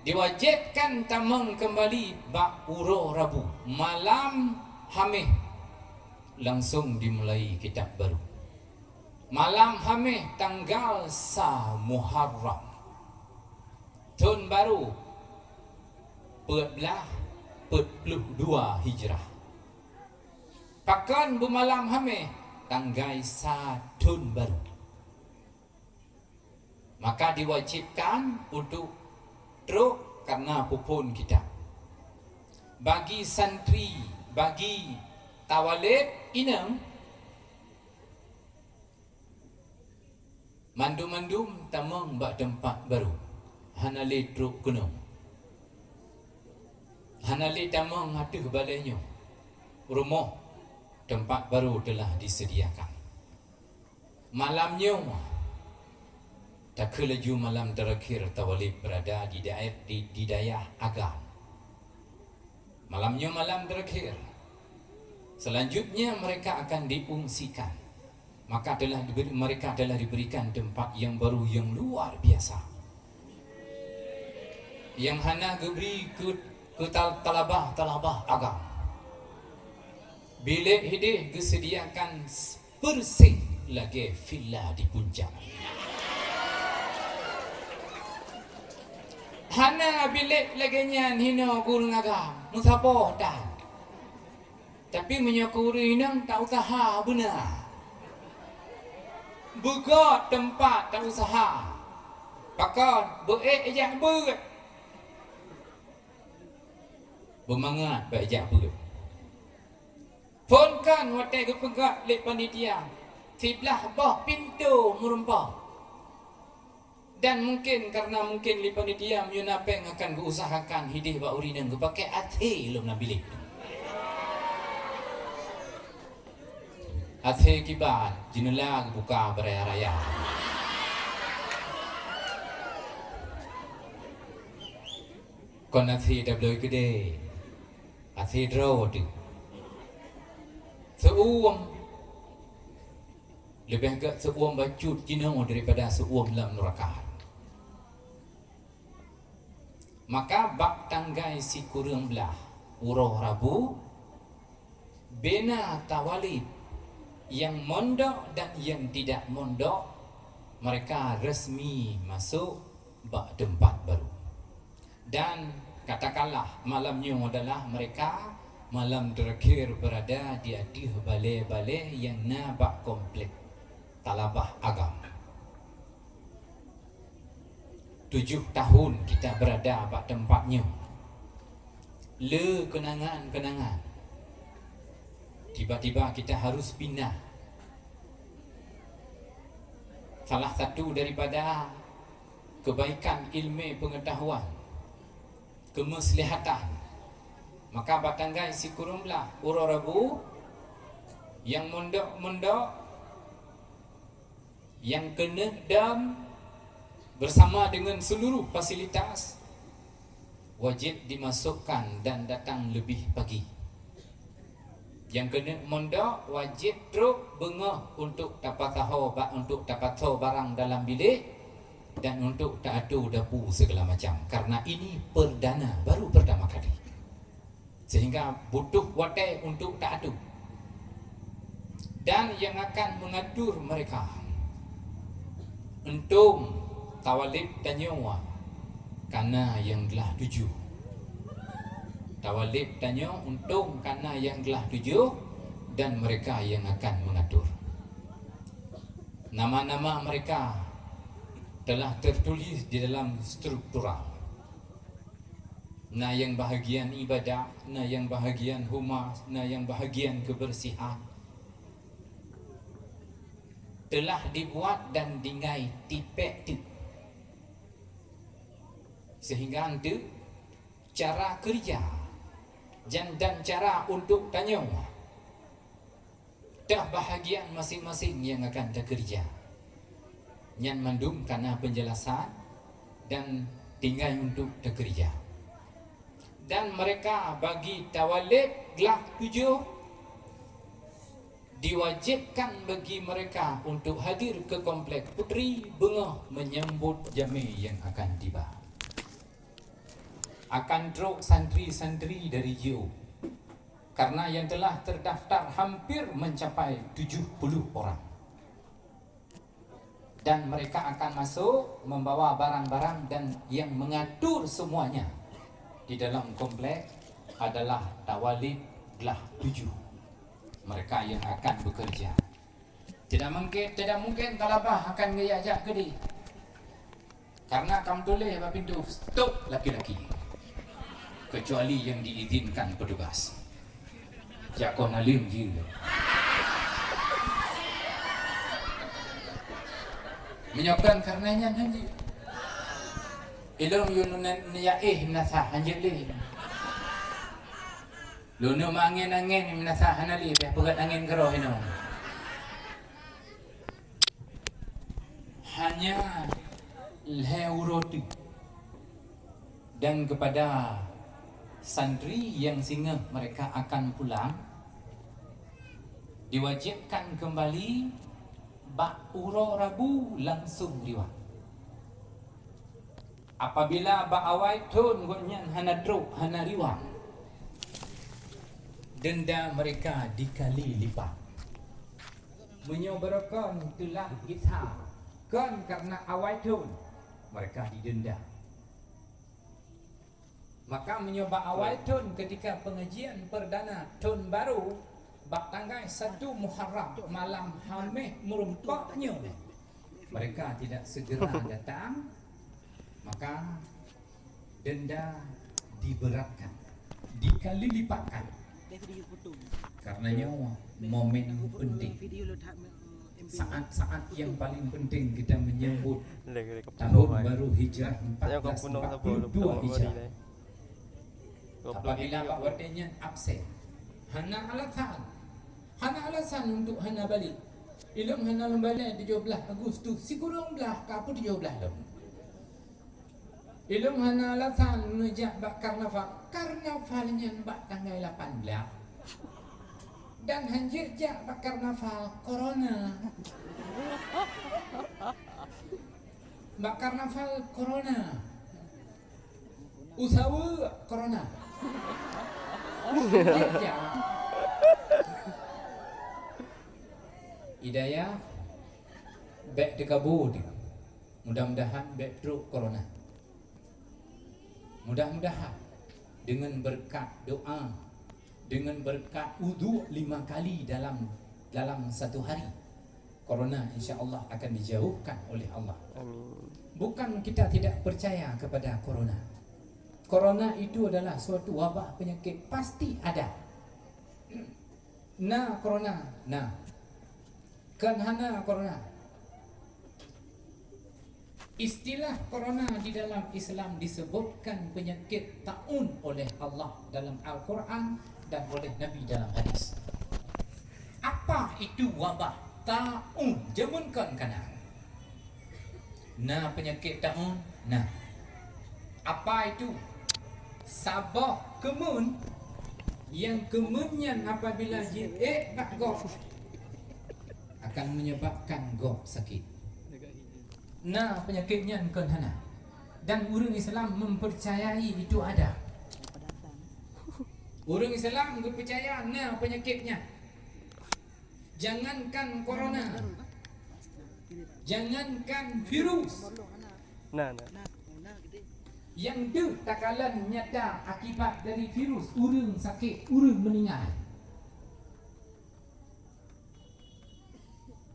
diwajibkan tamong keumbali bak uroe Rabu, malam Haméh langsung dimulai kitab baru. Malam Haméh tanggal sa Muharram, thon baru peuet blaih peuet ploh dua Hijrah. Pakon beumalam Haméh? Tanggai sa thon baru. Maka diwajibkan untuk trok karena peuphon kitab. Bagi santri, bagi tawalib inong, mandum-mandum tamong bak teumpat baru, hana lé trok keunoe. Hana lé tamong ateueh balée nyoe. Rumoh teumpat baru telah disediakan. Malam nyoe, takheun laju malam terakhir tawalib berada di daer-, di, di dayah Agam. Malam nyoe malam terakhir. Selanjutnya mereka akan diungsikan. Maka telah diberi, mereka telah diberikan tempat yang baru yang luar biasa. Yang hana geubri keu, keu tal-, talabah-talabah Agam. Bilék hideh geusediakan s-, beureuséh, lagèe villa di puncak. Hana bilék lagèe nyan hinoe ureueng agam, meusaboh tan. Tapi meunyoe keu ureueng inong ta useuha beuna. Beugöt teumpat ta useuha. Pakon beu-ék jak beuet. Beumangat bak jak beuet. Phôn kan watèe geupeugah lé panitia, siblah boh pintoe meurumpok. Dan mungken, karena mungken lé panitia meunyoe na péng akan geuuseuhakan hideh bak ureueng inong geupakè AC lom lam bilék. AC kiban, jeuneula geubuka beuraya-raya. Kon AC tabloe keudè, AC droe teuh. Seu-uem. Leubeh gèt seu-uem bacut jinoe daripada seu-uem lam nuraka. Maka bak tanggai sikureueng blaih uroe Rabu, bina tawalib nyang mondok dan nyang tidak mondok, mereka resmi masuk bak teumpat baru. Dan katakanlah malam nyoe adalah mereka malam terakhir berada di ateueh balè-balè nyang na bak komplek Talabah Agam. Tujuh tahun kita berada bak teumpat nyoe. Le keunangan-keunangan. Tiba-tiba kita harus pindah. Salah satu daripada kebaikan ilmu pengetahuan, kemaslahatan. Maka bak tanggai sikureueng blaih uroe Rabu, nyang mondok-mondok, nyang keuneuk dam bersama dengan seluruh fasilitas, wajib dimasukkan dan datang lebih pagi. Nyang keuneuk mondok wajéb trok beungoh untuk tapasoe ba-, untuk tapasoe barang dalam bilék dan untuk ta-atoe dapu segala macam. Karena ini perdana, baru pertama kali. Sehingga butuh watèe untuk ta-atoe. Dan nyang akan mengatur mereka, untông tawalib tanyoe ka na nyang glah tujoh. Tawalib tanyoe untông ka na nyang glah tujoh dan mereka yang akan mengatur. Nama-nama mereka telah tertulis di dalam struktural. Na nyang bahagian ibadah, na nyang bahagian humas, na nyang bahagian kebersihan. Telah dibuat dan tinggai tipék teuk. Sehingga enteuk cara kerja jan-, dan cara untuk tanyoe. Teuh bahagian masing-masing nyang akan takeurija. Nyan mandum ka na penjelasan dan tinggai untuk takeurija. Dan mereka bagi tawalib glah tujoh, diwajibkan bagi mereka untuk hadir ke Komplek Putri beungoh menyambut jamé nyang akan tiba. Akan trok santri-santri dari jih, karena yang telah terdaftar hampir mencapai tujuh puluh orang. Dan mereka akan masuk membawa barang-barang dan yang mengatur semuanya di dalam komplek adalah tawalib glah tujoh. Mereka yang akan bekerja. Tidak mungkin, tidak mungkin Talabah akan geujak-jak keudeh. Karena ka meutuléh bak pintoe, "Stop laki-laki." Kecuali yang diizinkan petugas. Jak kon alim jih. Meunyoe kon karena nyan hanjeuet. Ilôn yue neuneuk yaéh meunasah hanjeuet lé. Lôn meunangén-angén meunasah hana lé, bèk peugöt angén keudroe inoe. Hanya lhèe uroe teuk. Dan kepada santri yang singoh mereka akan pulang, diwajibkan kembali bak uroe Rabu langsung riwang. Apabila bak awai thôn gobnyan hana trok, hana riwang, denda mereka dikali lipat. Meunyoe beureukan teulat gisa, kon karena awai thon, mereka didenda. Maka meunyoe bak awai thon ketika pengajian perdana thon baru, bak tanggai satu Muharram malam Hameh meureumpok nyoe, mereka tidak segera datang, maka denda diberatkan, dikali lipatkan. Karena nyoe momen penting. Saat-saat yang paling penting kita menyambut tahun baru Hijrah empat belas empat puluh dua Hijrah. Apabila bak watèe nyan absen, hana alasan, hana alasan untuk hana balek. Ilôn hana lôn balek tujoh blaih Agustus, sikureueng blaih ka peuet tujoh blaih lom. Ilôn hana alasan neujak bak karnaval. Karnaval nyan bak tanggai lapan blaih. Dan hanjeuet jak bak karnaval corona. Bak karnaval corona. Usaha corona. Hanjeuet jak. Hidayah bèk teukabu. Mudah-mudahan bèk trok corona. Mudah-mudahan dengan berkat doa, dengan berkat udhu lima kali dalam, dalam satu hari, corona insya Allah akan dijauhkan oleh Allah. Amin. Bukan kita tidak percaya kepada corona. Corona itu adalah suatu wabah penyakit, pasti ada. Na corona, na. Kon hana corona. Istilah corona di dalam Islam disebutkan penyakit taun oleh Allah dalam Al-Quran dan oleh Nabi dalam hadis. Apa itu wabah taun? Jameun kon ka na. Na penyakit taun? Na. Apa itu? Saboh keumuen, nyang keumuen nyan apabila jiék bak gob, akan menyebabkan gob sakit. Na penyakit nyan kon hana. Dan ureuëng Islam mempercayai itu ada. Ureuëng Islam geupeucaya na penyakit nyan. Jangankan corona, jangankan virus. Nah, nah. Nyang deuh takalon nyata akibat dari virus, ureuëng sakét, ureuëng meuninggai.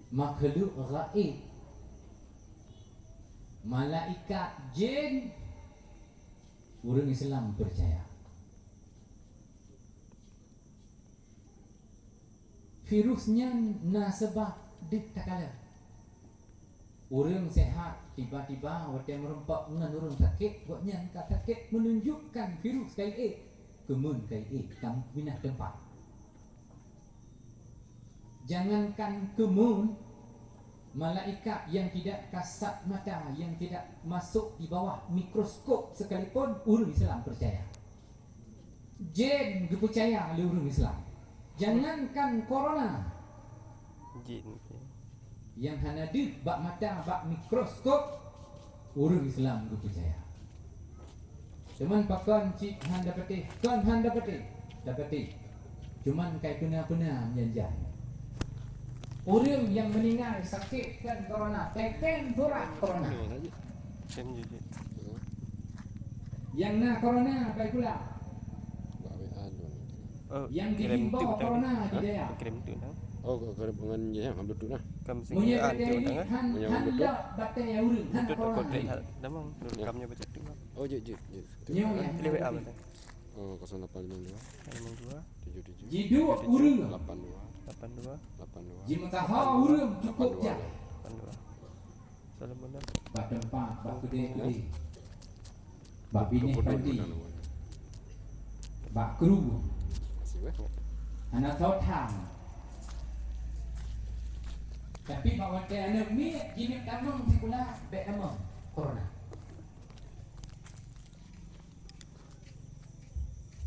Makhluk gaib, malaikat, jin, ureuëng Islam peucaya. Virus nyan na sabab deuh takalon. Ureuëng sehat tiba-tiba watée meureumpok ngon ureuëng sakét, gobnyan ka sakét, meununjukkan virus ka iék, keumuen ka iék, ka pinah teumpat. Jangankan keumuen, malaikat yang tidak kasat mata, yang tidak masuk di bawah mikroskop sekalipun, ureuëng Islam peucaya. Jén geupeucaya lé ureuëng Islam. Jangankan corona. Jén. Nyang hana deuh bak mata, bak mikroskop, ureuëng Islam geupeucaya. Cuman pakon cit hana patéh, kon hana patéh, tapatéh. Cuman kai peuna-peuna meunyan. Ureuëng nyang meuninggai sakét kon corona, teken beurah corona. Nyang na corona bai pula. Nyang dihimbau corona di dayah. Oh, kirim tu nah. Oh, kirim dengan yang Bluetooth nah. Meunyoe bateri han, han lok batèe ureuëng, hana corona. Damang, kamoe baca tu. Oh, jeuet, jeuet, jeuet. Nyoe nyang pilih W A batèe. Oh, kosong lapan lima dua. Lima dua. Tujuh tujuh. Jiduek ureuëng. Lapan dua. Lapan dua. Lapan dua. Jimeukaha ureuëng cukup jak. Lapan dua. Bak teumpat, bak keudè-keudè, bak binéh padi, bak kru, hana soe tham. Tapi bak watèe aneuk miet jineuk tamong sikula, bèk tamong corona.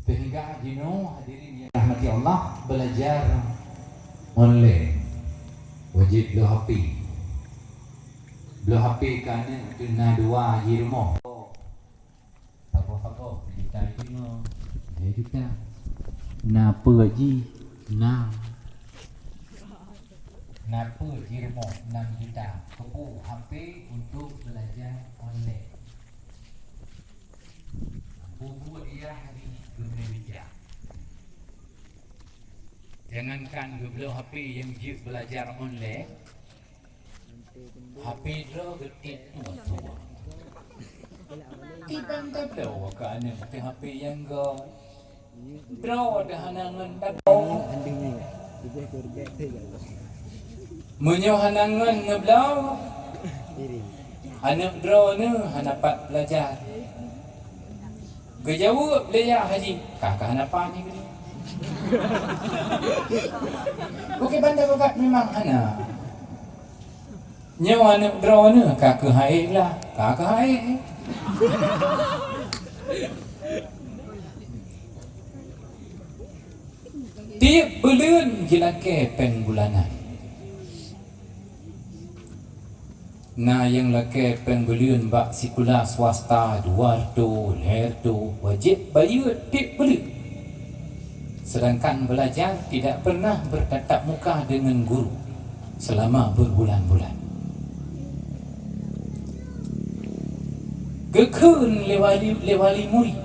Sehingga jinoe hadirin yang dirahmati Allah, belajar online wajib bloe H P. Bloe H P keu aneuk na dua di rumoh. Saboh-saboh sejuta lima, dua juta. Na peue jih? Na. Na peue jirumoh enam juta keupeue H P untuk belajar online? Bubuet yah di geumeu bijak. Jangankan geubloe H P nyang jeuet belajar online, H P droe geutik tuha-tuha. Kiban tabloe keu aneuk teuh H P nyang gèt. Droe teuh hana ngon tabloe. Meunyoe hana ngon neubloe, aneuk droeneuh hana pat belajar. Geujaweueb lé Yah Haji, "Ka keuh hana pat nyoe." Oke, banda babat memang hana. Nyoe aneuk droeneuh ka keuh hana ék lah, ka keuh hana ék. Tieb buleuen jilakée péng bulanan. Na nyang lakée péng buleuen bak sikula swasta dua reutôh, lhée reutôh, wajéb bayeue tieb buleuen. Sedangkan belajar tidak pernah bertatap muka dengan guru selama berbulan-bulan. Geukheun lé wali, lé wali murit,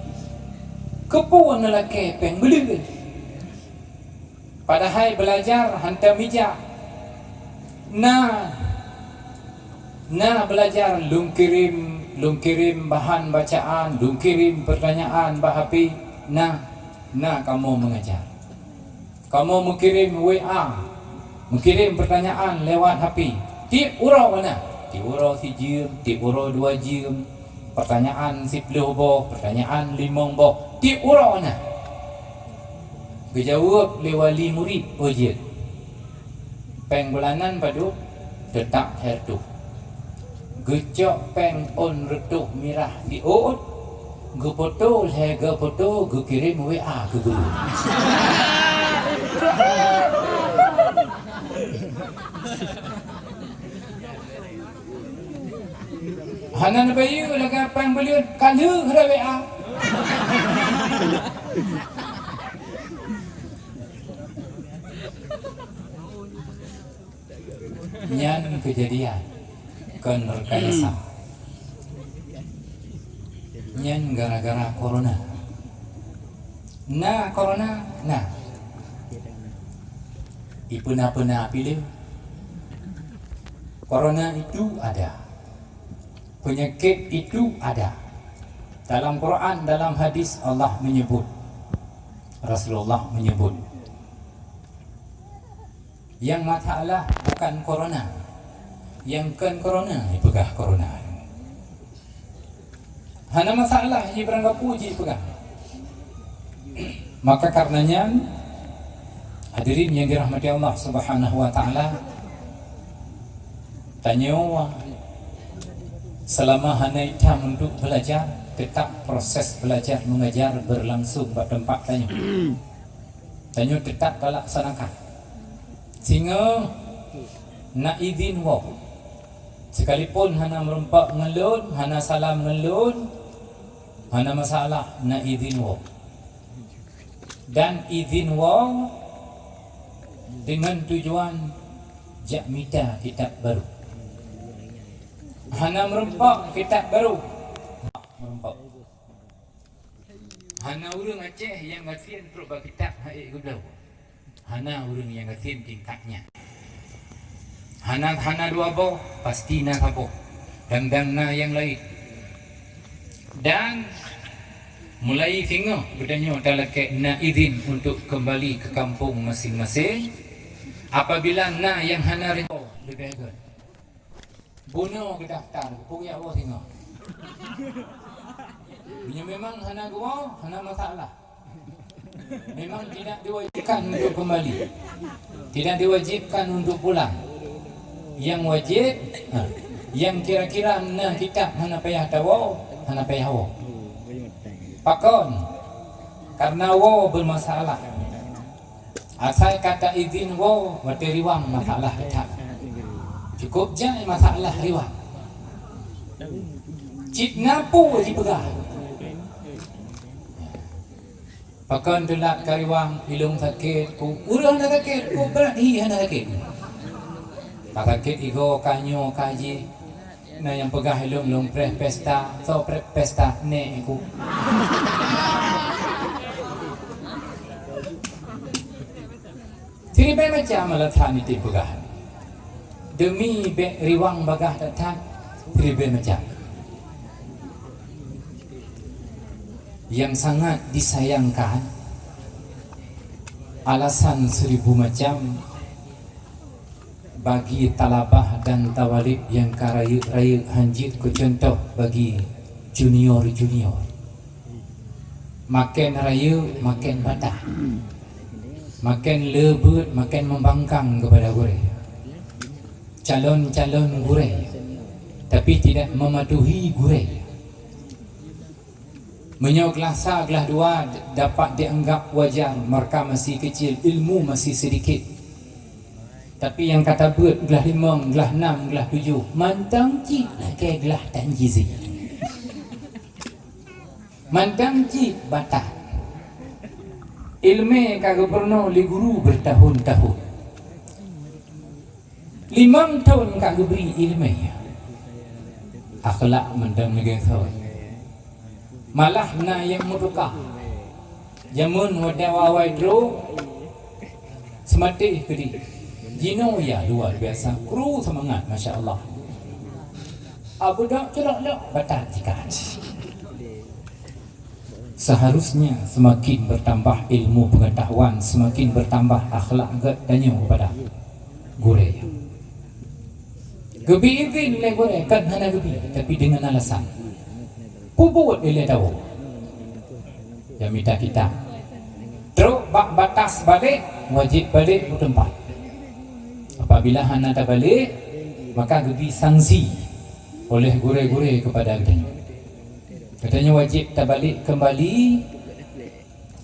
"Keupeue neulakée péng buleuen?" Padahai belajar hantom ijak. Na, na belajar lôn kirém, lôn kirém bahan bacaan, lôn kirém pertanyaan bak H P. Na, na kamoe mengajar. Kamoe meukirém W A, meukirém pertanyaan lewat H P. Tieb uroe na, tieb uroe sijeuem, tieb uroe dua jeuem. Pertanyaan siplôh boh, pertanyaan limong boh, tieb uroe na. Geujaweueb lé wali murit, "Oh jeuet." Péng bulanan padub? Teutab lhée reutôh. Geucok péng ôn reutôh mirah siôt, geufoto lhée geufoto, geukirém W A keu guru. Hana neubayeue lagée péng buleuen, ka lheueh rot W A. Nyan keujadian kon rekayasa. Nyan gara-gara corona. Na corona, na. Ipeuna-peuna piléh. Corona itu ada. Penyakit itu ada. Dalam Quran, dalam hadis Allah menyebut, Rasulullah menyebut. Nyang masalah bukan corona. Nyang kon corona, ipeugah corona. Hana masalah, ié barangkapeue jipeugah. Maka karena nyan, hadirin yang dirahmati Allah Subhanahu wa Ta'ala, tanyoe selama hana itam untuk belajar, tetap proses belajar mengajar berlangsung bak teumpat tanyoe. Tanyoe tetap talaksanakan. Singoh na idhin woe. Sekalipun hana meureumpok ngon lôn, hana salam ngon lôn, hana masalah, na idhin woe. Dan idhin woe deungon tujuan jak mita kitab baru. Hana meureumpok kitab baru. Meureumpok. Hana ureuëng Aceh nyang gasien trok bak kitab hana ék geubloe. Hana ureuëng nyang gasien tingkat nyan. Hana, hana dua boh, pasti na saboh. Dan, dan na nyang laén. Dan mulai singoh geutanyoe talakée na idhin untuk kembali ke kampung masing-masing. Apabila na nyang hana ridho, leubeh gét. Bunoe geudaftar, peue ya Allah singoh. Meunyoe memang hana geuwoe, hana masalah. Memang tidak diwajibkan untuk kembali. Tidak diwajibkan untuk pulang. Yang wajib, ha, yang kira-kira na kitab hana payah tawoe, hana payah woe. Pakon? Karena woe bermasalah. Asai ka ta idhin woe watée riwang masalah that. Cukup jai masalah riwang. Cit na peue jipeugah. Pakon teulat ka riwang, ilong sakét, ku ureuëng hana sakét, ku brat hi hana sakét. Ka sakét igoe, ka nyoe, ka jih. Na nyang peugah lôn, lôn preh pesta, soe preh pesta, nek ku. Siribée macam alasan itu peugah. Demi bék riwang bagaih that-that, siribée macam. Yang sangat disayangkan, alasan seribu macam bagi talabah dan tawalib nyang ka rayeuk-rayeuk hanjeuet keu cuntoh bagi junior-junior. Maken rayeuk, maken batah. Maken le beuet, maken membangkang kepada gurée. Calon-calon gurée, tapi tidak mematuhi gurée. Meunyoe glah sa, glah dua dapat dianggap wajar, mereka masih kecil, ilmu masih sedikit. Tapi nyang ka tabeuet glah limong, glah nam, glah tujoh, mantong cit lakée glah tanjizi. Mantong cit batah. Ilmu ka geupeurunoe lé guru bertahun-tahun. Limong thon ka geubri iéleumé, akhlak mantong lagée thon. Malah na nyang meutuka. Jameun watée awai-awai trok, seumatéh keudeh. Jinoe ya luar biasa, kru seumangat, masya Allah. Abu dak culok-lok batang ikan. Seharusnya semakin bertambah ilmu pengetahuan, semakin bertambah akhlak geutanyoe kepada gurée. Geubri idhin lé gurée, kan hana geubri, tapi dengan alasan. Peubuet ilée tawoe. Ya mita kitab. Trok bak batas balek, wajib balek beuteumpat. Apabila hana tabalek, maka geubri sanksi oleh gurée-gurée kepada geutanyoe. Katanya wajib tabalek kembali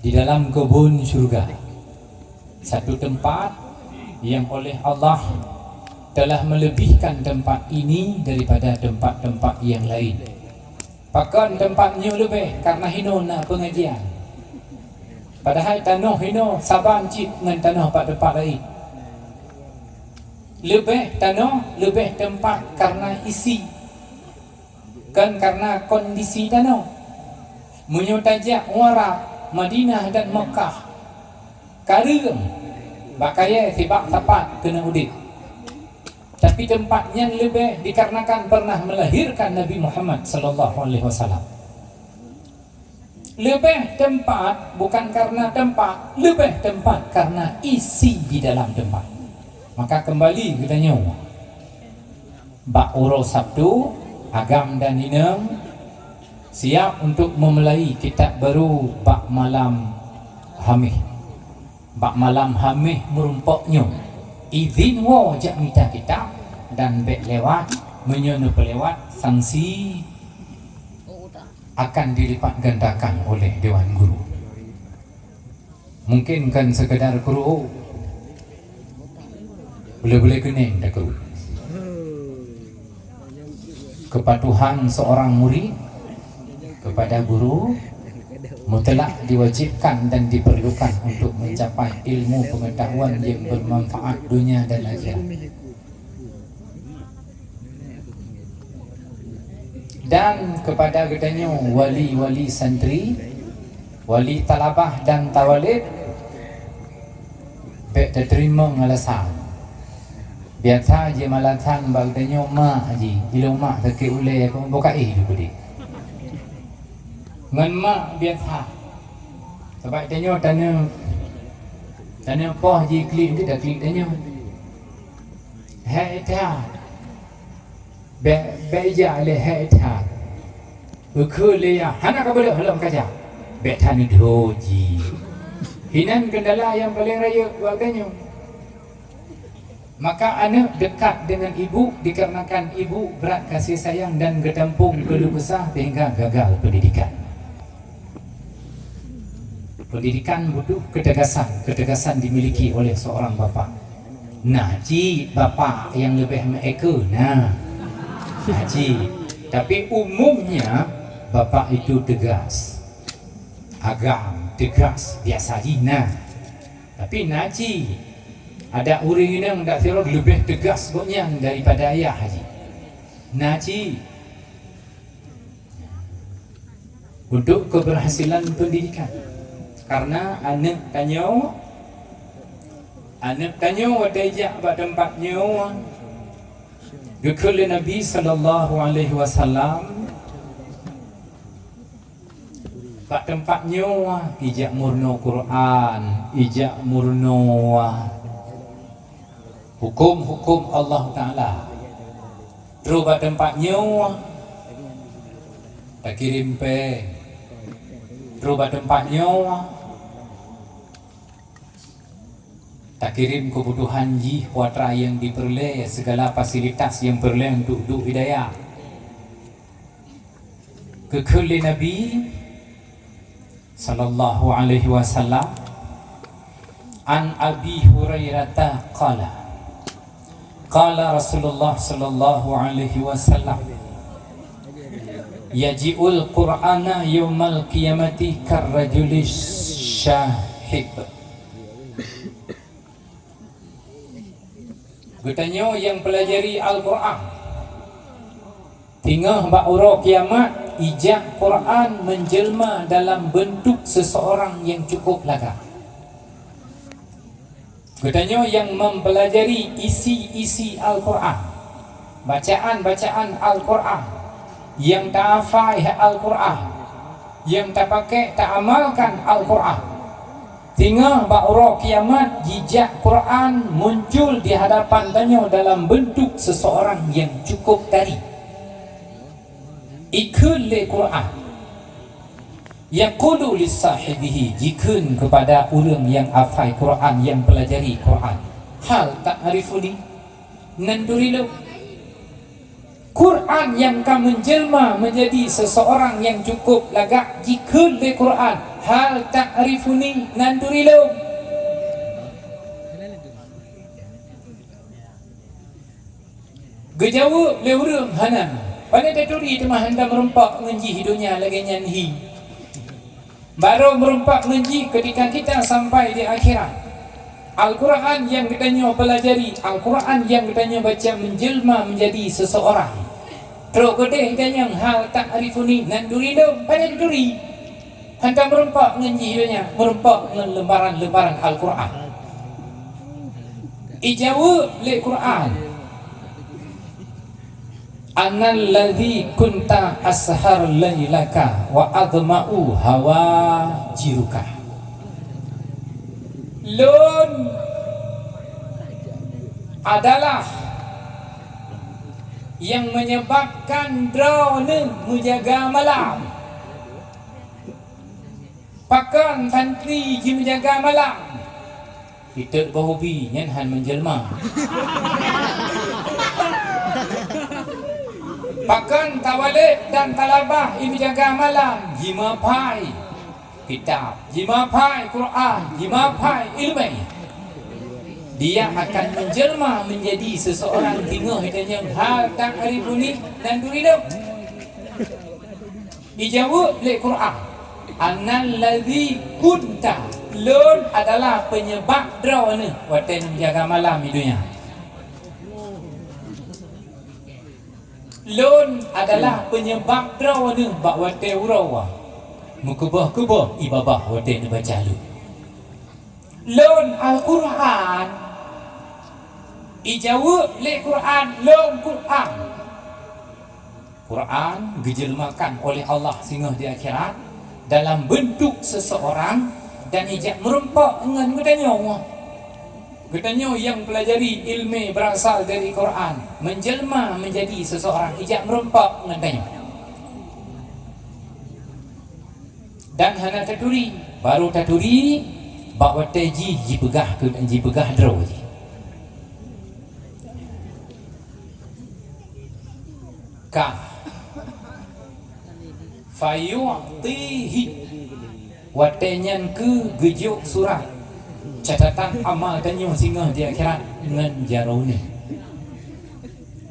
di dalam kebun syurga. Satu tempat yang oleh Allah telah melebihkan tempat ini daripada tempat-tempat yang lain. Pakon tempat nyoe leubeh karena hinoe na pengajian. Padahai tanoh hinoe saban cit ngon tanoh bak tempat lain. Leubeh tanoh, leubeh tempat karena isi. Kan karena kondisi tanoh. Meunyoe tajak u Arab, Madinah dan Mekah, kareueng, bak kayée sibak sapat keuneuk udeb. Tapi tempat nyan leubeh dikarenakan pernah melahirkan Nabi Muhammad sallallahu alaihi wasallam. Leubeh tempat bukan karena tempat, leubeh tempat karena isi di dalam tempat. Maka kembali geutanyoe. Bak uroe Sabtu, agam dan inong siap untuk memulai kitab baru bak malam Hamis. Bak malam Hamis meurumpok nyoe, idhin woe jak mita kitab dan bék lewat, meunyoe neupeulewat sanksi akan dilipat gandakan oleh Dewan Guru. Mungkin kan sekedar kru, boleh-boleh keuning dah kru. Kepatuhan seorang murid kepada guru mutlak diwajibkan dan diperlukan untuk mencapai ilmu pengetahuan yang bermanfaat dunia dan akhirat. Dan kepada geutanyoe wali-wali santri, wali talabah dan tawalib, bék tateurimong alasan. Biasa jimalasan bak geutanyoe mak jih, ilong mak sakét ulée keu buka éh ju keudeh. Ngon mak biasa. Sabab tanyoe taneuk, taneuk poh jiklik, kita klik tanyoe. Hai that. Bék, bék ija lé hai that. Eukheun lé ya, hana ka beuleuh lom kaja. Bék that neudoe jih. Hinan kendala nyang paleng rayeuk bak geutanyoe. Maka aneuk dekat dengan ibu dikarenakan ibu brat kasih sayang dan geutampong keuluh kesah sehingga gagal pendidikan. Pendidikan butuh ketegasan, ketegasan dimiliki oleh seorang bapa. Nah, cit bapa nyang leubeh meuekeue, nah. Nah, cit. Tapi umumnya bapa itu tegas. Agam, tegas, biasa jih, nah. Tapi na cit Adak ureuëng inong dak sidroe leubeh teugas gobnyan daripada ayah jih. Na cit. Untuk keberhasilan pendidikan. Karena aneuëk tanyoe, aneuëk tanyoe watée jak bak teumpat nyoe, geukheun lé Nabi sallallahu alaihi wasallam, bak teumpat nyoe ijak meurunoe Quran, ijak meurunoe huköm-huköm Allah Taala. Trok bak teumpat nyoe takirém péng. Trok bak teumpat nyoe takirém keubutuhan jih, kuatra nyang jipeureulée, segala fasilitas nyang peureulée untuk duek hidayah. Geukheun lé Nabi sallallahu alaihi wasallam, an Abi Hurairah qala, qala Rasulullah sallallahu alaihi wasallam, yaji'ul Qur'ana yaumal qiyamati karrajulis syahib. Geutanyoe nyang peulajari Al-Qur'an, teungoh bak uroe kiamat, ijak Quran menjelma dalam bentuk seseorang yang cukup lagak. Geutanyoe nyang mempelajari isi-isi Al-Qur'an, bacaan-bacaan Al-Qur'an, nyang tahafai Al-Qur'an, nyang tapakai taamalkan Al-Qur'an. Teungoh bak uroe kiamat, jijak Quran muncul di hadapan tanyoe dalam bentuk seseorang yang cukup tari. Ikheun lé Quran. Yaqulu li sahibihi, jikheun kepada ureuëng nyang hafai Quran, nyang pelajari Quran, "Hal ta'rifuni?" Nan turi lôn. Quran nyang ka menjelma menjadi seseorang nyang cukup lagak, jikheun lé Quran, "Hal ta'rifuni?" Nan turi lôn. Geujaweueb lé ureuëng, "Hana." Pane taturi teuma hana meurumpok ngon jih donya lagée nyan hi. Barô meurumpok ngon jih ketika kita sampai di akhirat. Al-Quran nyang geutanyoe pelajari, Al-Quran nyang geutanyoe baca menjelma menjadi seseorang. Trok keudeh ganyang, "Hal ta'rifuni?" Nan turi lôn, pane taturi. Hana meurumpok ngon jih donya, meurumpok ngon lembaran-lembaran Al-Quran. Ijaweueb lé Quran, "Anal ladzi kunta ashar lailaka wa adma'u hawajiruka." Lôn adalah nyang menyebabkan droeneueh meujaga malam. Pakon santri jimeujaga malam? Iteuek boh ubi nyan han menjelma. Pakon tawalét dan talabah imeujaga malam? Jimeuhafai kitab, jimeuhafai Quran, jimeuhafai ileumèe. Dia akan menjelma menjadi seseorang teungoh geutanyoe hal ta'rifuni nan turi lôn. Ijaweueb lé Quran, "Anal ladzi kunta," lôn adalah penyebab droeneueh watée neujaga malam di donya. Lôn adalah penyebab droeneueh bak watée uroe meukeubah-keubah ié babah watée neubaca lôn. Lôn Al-Quran. Ijaweueb lé Quran, "Lôn Quran." Quran geujeuleumakan oleh Allah singoh di akhirat dalam beuntuk seseurang dan ijak meurumpok ngon geutanyoe. Geutanyoe nyang peulajari ileumèe beurasal dari Quran, menjelma menjadi seseurang, ijak meurumpok ngon tanyoe. Dan hana taturi, barô taturi bak watèe jih jipeugah keu, jipeugah droe jih. Ka. Fayu'tihi. Watèe nyan keuh geujok surat catatan amal tanyoe singoh di akhirat ngon jaroe nyoe.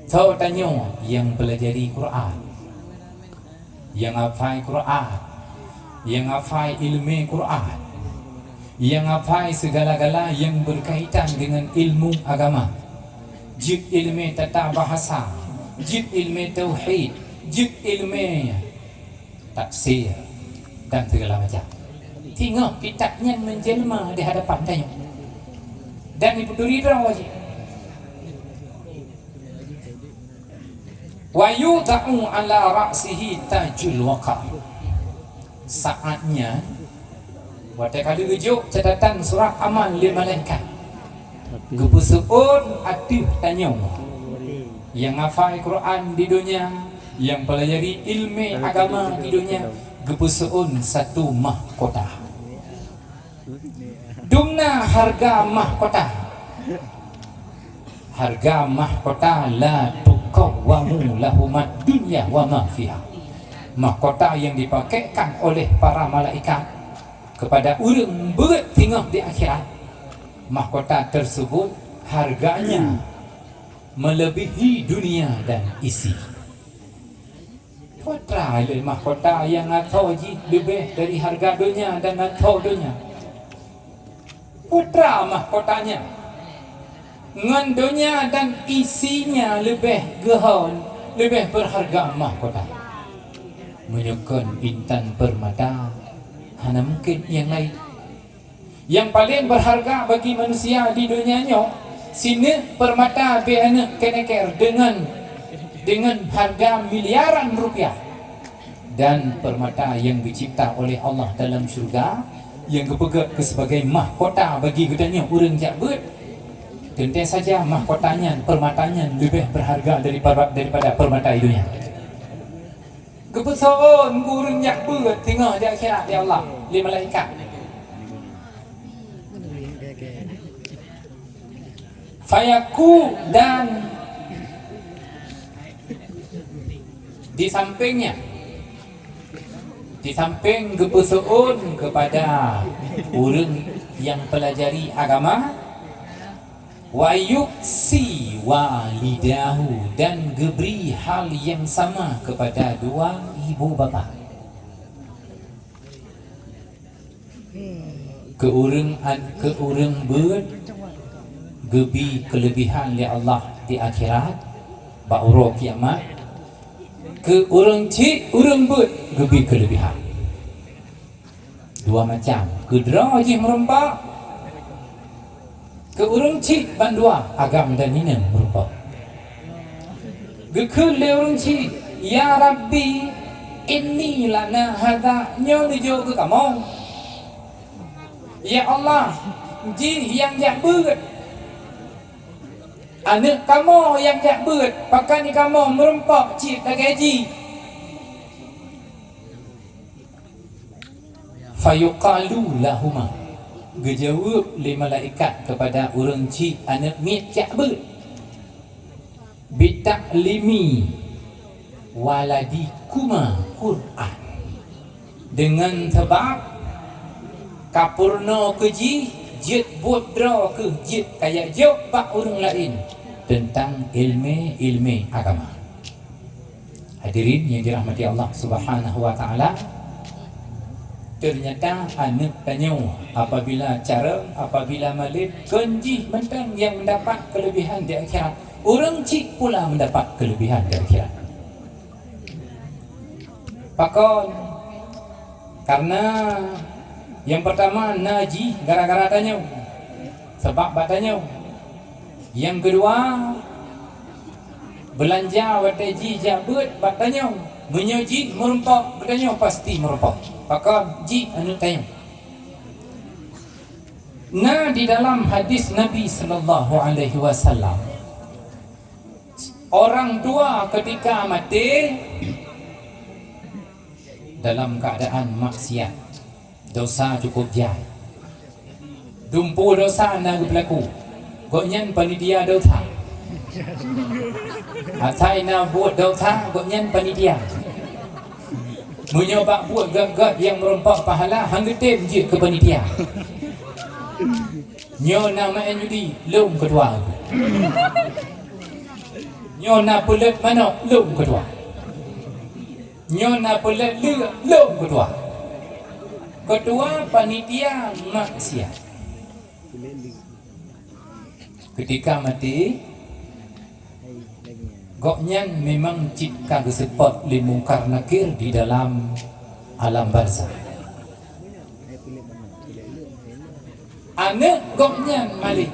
Tho tanyoe nyang peulajari Quran, nyang hafai Quran, nyang hafai ileumèe Quran, Nyang hafai segala-gala nyang berkaitan dengan ilmu agama, jeuet ilmu tata bahasa, jeuet ilmu tauhid, jeuet ilmu tafsir, dan segala macam. Singoh kitab nyan menjelma di hadapan tanyoe dan dipeuturi droe jih. Wa yudha'u ala ra'sihi tajul waqar. Saat nyan, watée ka geujok catatan surat amal lé malaikat, geupeuseuôn ateueh tanyoe nyang hafai Quran di donya, nyang peulajari ilmu agama di donya, geupeuseuôn satu mahkota. Dumna harga mahkota. Harga mahkota la tuqawwamu lahumad dunya wa ma fiha. Mahkota yang dipakaikan oleh para malaikat kepada ureuëng beuet singoh di akhirat, mahkota tersebut harganya melebihi dunia dan isi. Peue teuma lé mahkota nyang atho jih leubeh dari harga donya dan atho donya? Peue teuma mahkota nyan ngon donya dan isinya leubeh geuhon, leubeh berharga mahkota? Meunyoe kon intan permata, hana mungken nyang laén. Nyang paleng berharga bagi manusia di donya nyoe, sineuk permata bée aneuëk keuneker deungon, deungon harga miliaran rupiah. Dan permata nyang geucipta oleh Allah dalam syurga, nyang geupeugét keu sebagai mahkota bagi geutanyoe ureuëng jak beuet, teuntée saja mahkota nyan, permata nyan leubeh berharga daripada, daripada permata di donya. Geupeuseuôn keu ureuëng jak beuet singoh di akhirat, ya Allah, lé malaikat. Fayaku, dan di sampingnya, di samping geupeuseuôn kepada ureuëng nyang pelajari agama, wa yuksi walidahu, dan geubri hal nyang sama kepada dua ibu bapa. Keu ureuëng an-, keu ureuëng beuet geubi keuleubihan lé Allah di akhirat, bak uroe kiamat. Keu ureuëng chik ureuëng beuet geubi keuleubihan. Dua macam, keu droe jih meurumpok, keu ureuëng chik bandua agam dan inong meurumpok. Geukheun lé ureuëng chik, "Ya Rabbi, inni lana hadza," nyoe neujok keu kamoe. Ya Allah, jih nyang jak beuet. Aneuëk kamoe nyang jak beuet, pakon kamoe meurumpok cit lagée jih. Fayuqalu lahuma, geujaweueb lé malaikat keupada ureuëng chik aneuëk miet jak beuet, "Bita'limi waladikuma Qur'an." Deungon sabab ka peurunoe keu jih jeuet buet droe kheueh jeuet kajak jok bak ureuëng laén teuntang iéleumé-iéleumé agama. Hadirin nyang dirahmati Allah Subhanahu wa Ta'ala, teunyata aneuëk tanyoe apabila carông, apabila malém, kon jih mantong nyang mendapat keuleubihan di akhirat. Ureuëng chik pula mendapat keuleubihan di akhirat. Pakon? Karena nyang peurtama na jih gara-gara tanyoe, sabab bak tanyoe. Nyang keudua, beulanja watée jih jak beuet bak tanyoe. Meunyoe jih meurumpok bak tanyoe, pasti meurumpok. Pakon? Jih aneuëk tanyoe. Na di dalam hadis Nabi sallallahu alaihi wasallam, orang tua ketika maté dalam keadaan maksiat, dosa cukup jai. Dumpeue dosa na geupeulaku, gobnyan panitia dosa. Asai na buet dosa, gobnyan panitia. Meunyoe bak buet gét-gét nyang meurumpok pahala, han geutem jeuet keu panitia. Nyoe na maén judi, lôn keutua. Nyoe na peuleuet manok, lôn keutua. Nyoe na peuleuet leuk, lôn keutua. Ketua panitia maksiat. Ketika mati, gobnyan memang cit ka geuseupôt lé Mungkar Nakir di dalam alam barzakh. Aneuk gobnyan malém.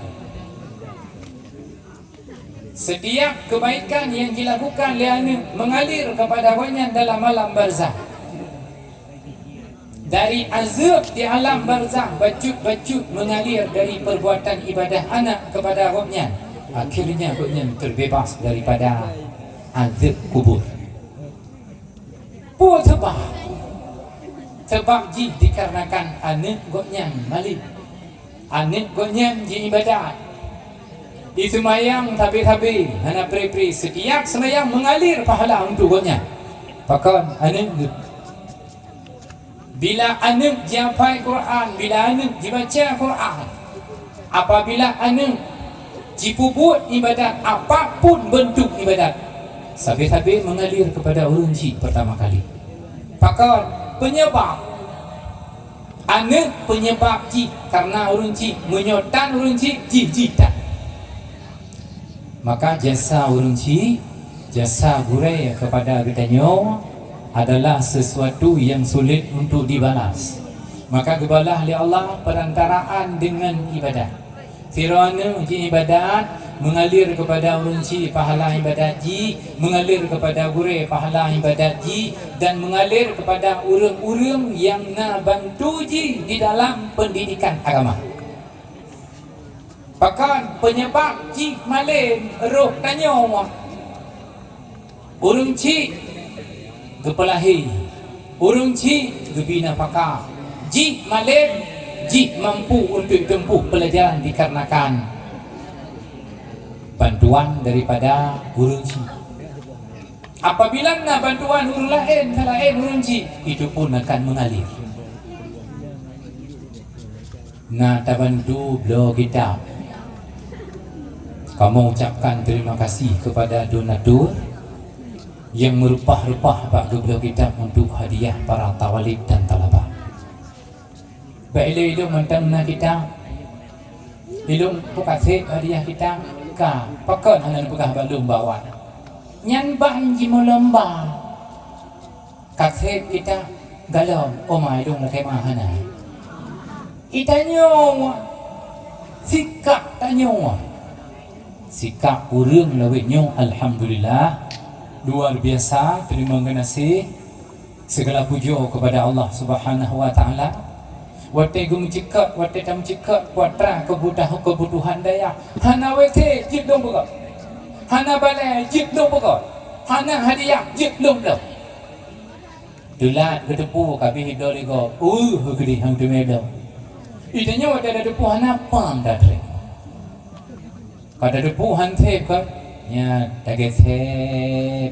Setiap kebaikan yang dilakukan lé aneuk mengalir kepada gobnyan dalam alam barzakh. Dari azab di alam barzakh, bacut-bacut mengalir dari perbuatan ibadah anak kepada gobnyan. Akhirnya gobnyan terbebas daripada azab kubur. Peue sabab? Sabab jih dikarenakan aneuk gobnyan malém. Aneuk gobnyan jiibadat. Jiseumayang sabe-sabe, hana pre-pre. Setiap seumayang mengalir pahala untuk gobnyan. Pakon aneuk geuh. Bila aneuk jihafai Quran, bila aneuk jibaca Quran, apabila aneuk jipeubuet ibadat, apapun bentuk ibadat, sabe-sabe mengalir kepada ureueng chik pertama kali. Pakon? Penyebab. Aneuk penyebab jih, karena ureueng chik, meunyoe tan ureueng chik, jih, jih tan. Maka jasa ureueng chik, jasa gurée kepada geutanyoe adalah sesuatu yang sulit untuk dibalas. Maka geubalah lé Allah perantaraan dengan ibadat. Sidroe aneuk jiibadat, mengalir kepada ureueng chik pahala ibadat jih, mengalir kepada gurée pahala ibadat jih, dan mengalir kepada ureueng-ureueng nyang na bantu jih di dalam pendidikan agama. Pakon penyebab jih malém roh tanyoe? Ureueng chik geupeulahé, ureueng chik geubri nafakah, jih malém, jih mampu untuk tempuh pelajaran dikarenakan bantuan daripada ureueng chik. Apabila na bantuan ureueng laén, selaén ureueng chik, itu pun akan mengalir. Na tabantu bloe kitab. Kamoe ucapkan terima kasih kepada donatur yang mereupah-reupah bak geubloe kitab untuk hadiah para tawalib dan talabah. Bak ilôn-ilôn mantong na kitab. Ilôn peukaseb hadiah kitab ka, pakon hana neupeugah bak lôn bak awak. Nyan ban jimeuleumba. Kaseb kitab galom, oma ilôn lakée meuhana. Itanyoe, sikap tanyoe. Sikap ureuëng lawét nyoe, alhamdulillah, luar biasa, teurimong geunaséh, segala pujoe kepada Allah Subhanahu wa Taala. Watée geumeuceukat, watée tameuceukat, kuatra kebutuh-, kebutuhan dayah, hana W C jeuet lôn peugah, hana balée jeuet lôn peugah, hana hadiah jeuet lôn bloe. Teulat geuteupeue ka abéh idol igob, uh, geudeh hang teumé dong. Itanyoe watée tateupeue hana pam tatrek. Ka tateupeue han sép ka, nyan tagésé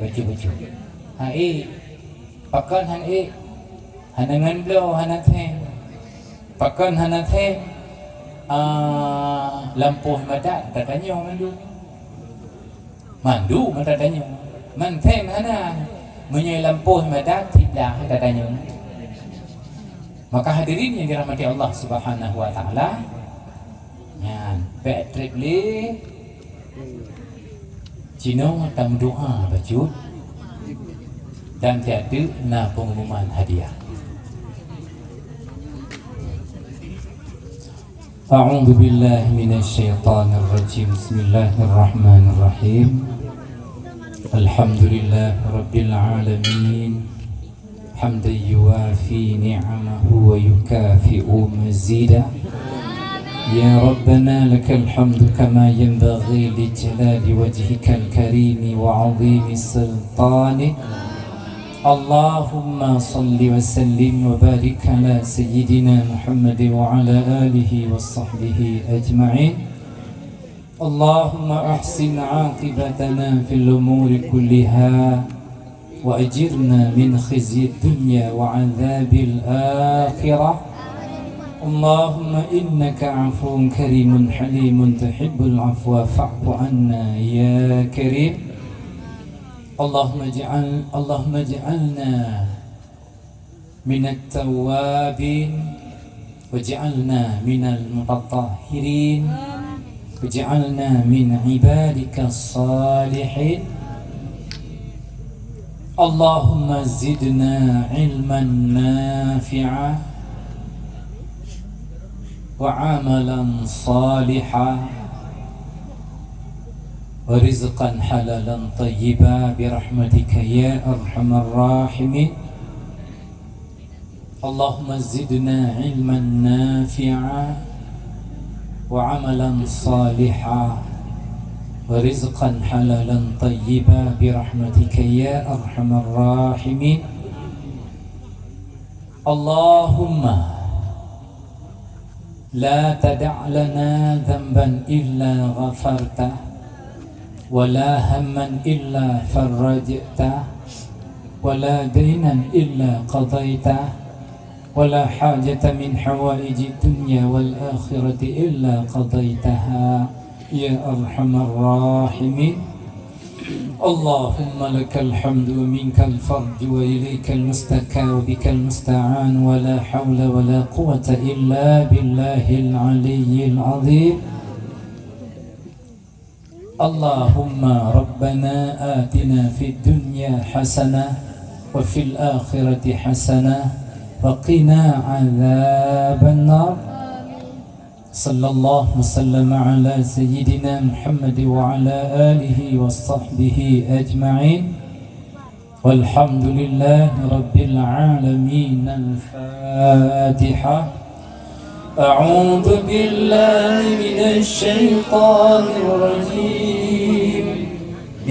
bacut-bacut. Ha ék, pakon han ék? Hana ngon bloe, hana sép. Pakon hana sép? Ah, lampôh mata tatanyong mandum. Mandum mata tanyoe. Man sép hana. Meunyoe lampôh mata, siblah mata tanyoe. Maka hadirin yang dirahmati Allah Subhanahu wa Taala, nyan, bék treb lé. Jinoe tameudoa bacut dan siat teuk na pengumuman hadiah. أعوذ بالله من الشيطان الرجيم. بسم الله الرحمن الرحيم. الحمد لله رب العالمين. حمدا يوافي نعمه ويكافئ مزيده. يا ربنا لك الحمد كما ينبغي لجلال وجهك الكريم وعظيم سلطانك. اللهم صل وسلم وبارك على سيدنا محمد وعلى آله وصحبه أجمعين. اللهم أحسن عاقبتنا في الأمور كلها وأجرنا من خزي الدنيا وعذاب الآخرة. اللهم إنك عفو كريم حليم تحب العفو فاعف عنا يا كريم. اللهم اجعل، اللهم اجعلنا من التوابين واجعلنا من المتطهرين واجعلنا من عبادك الصالحين. اللهم زدنا علما نافعا وعملا صالحا ورزقا حلالا طيبا برحمتك يا أرحم الراحمين. اللهم زدنا علما نافعا وعملا صالحا ورزقا حلالا طيبا برحمتك يا أرحم الراحمين. اللهم لا تدع لنا ذنبا إلا غفرته ولا هما إلا فرجته ولا دينا إلا قضيته ولا حاجة من حوائج الدنيا والآخرة إلا قضيتها يا أرحم الراحمين. اللهم لك الحمد ومنك الفرج وإليك المستكى وبك المستعان ولا حول ولا قوة إلا بالله العلي العظيم. اللهم ربنا آتنا في الدنيا حسنة وفي الآخرة حسنة وقنا عذاب النار. صلى الله وسلم على سيدنا محمد وعلى آله وصحبه أجمعين. والحمد لله رب العالمين. الفاتحة. أعوذ بالله من الشيطان الرجيم.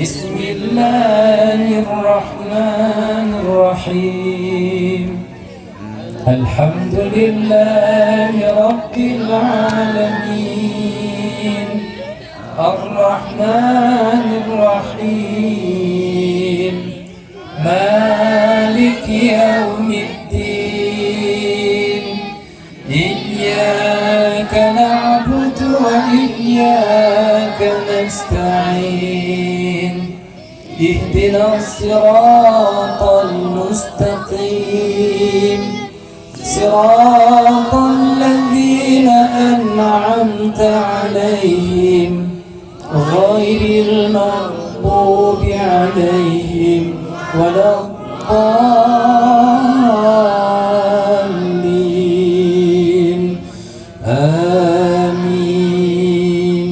بسم الله الرحمن الرحيم. الحمد لله رب العالمين. الرحمن الرحيم. مالك يوم الدين. إياك نعبد وإياك نستعين. اهدنا الصراط المستقيم. صراط الذين أنعمت عليهم غير المغضوب عليهم ولا الضالين. آمين.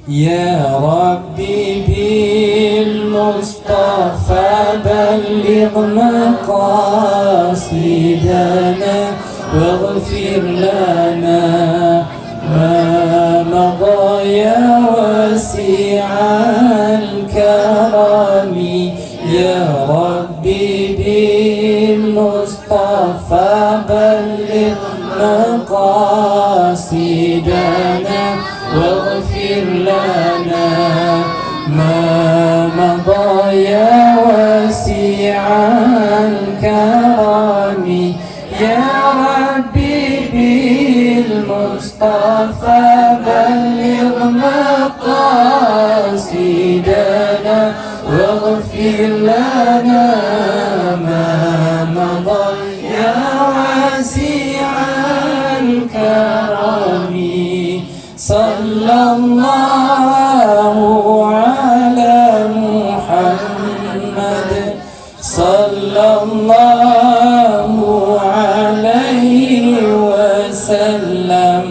يا ربي بالمصطفى بلغ مقاصدنا واغفر لنا ما مضى يا واسع الكرم. يا ربي بالمصطفى بلغ مقاصدنا واغفر لنا ما مضى يا واسع الكرم. يا ربي بالمصطفى بلغ مقاصدنا واغفر لنا ما مضى يا واسع الكرم. صلى الله على محمد، صلى الله عليه وسلم،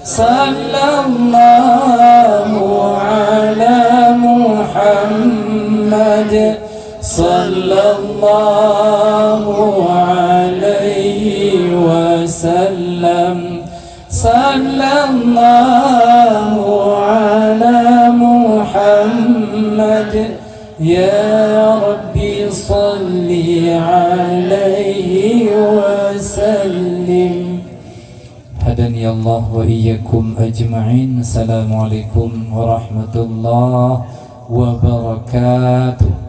صلى الله على محمد، صلى الله عليه وسلم، صلى الله على محمد. يا رب صل عليه وسلم. Hadanallahu wa iyyakum ajma'in. Assalamualaikum warahmatullahi wabarakatuh.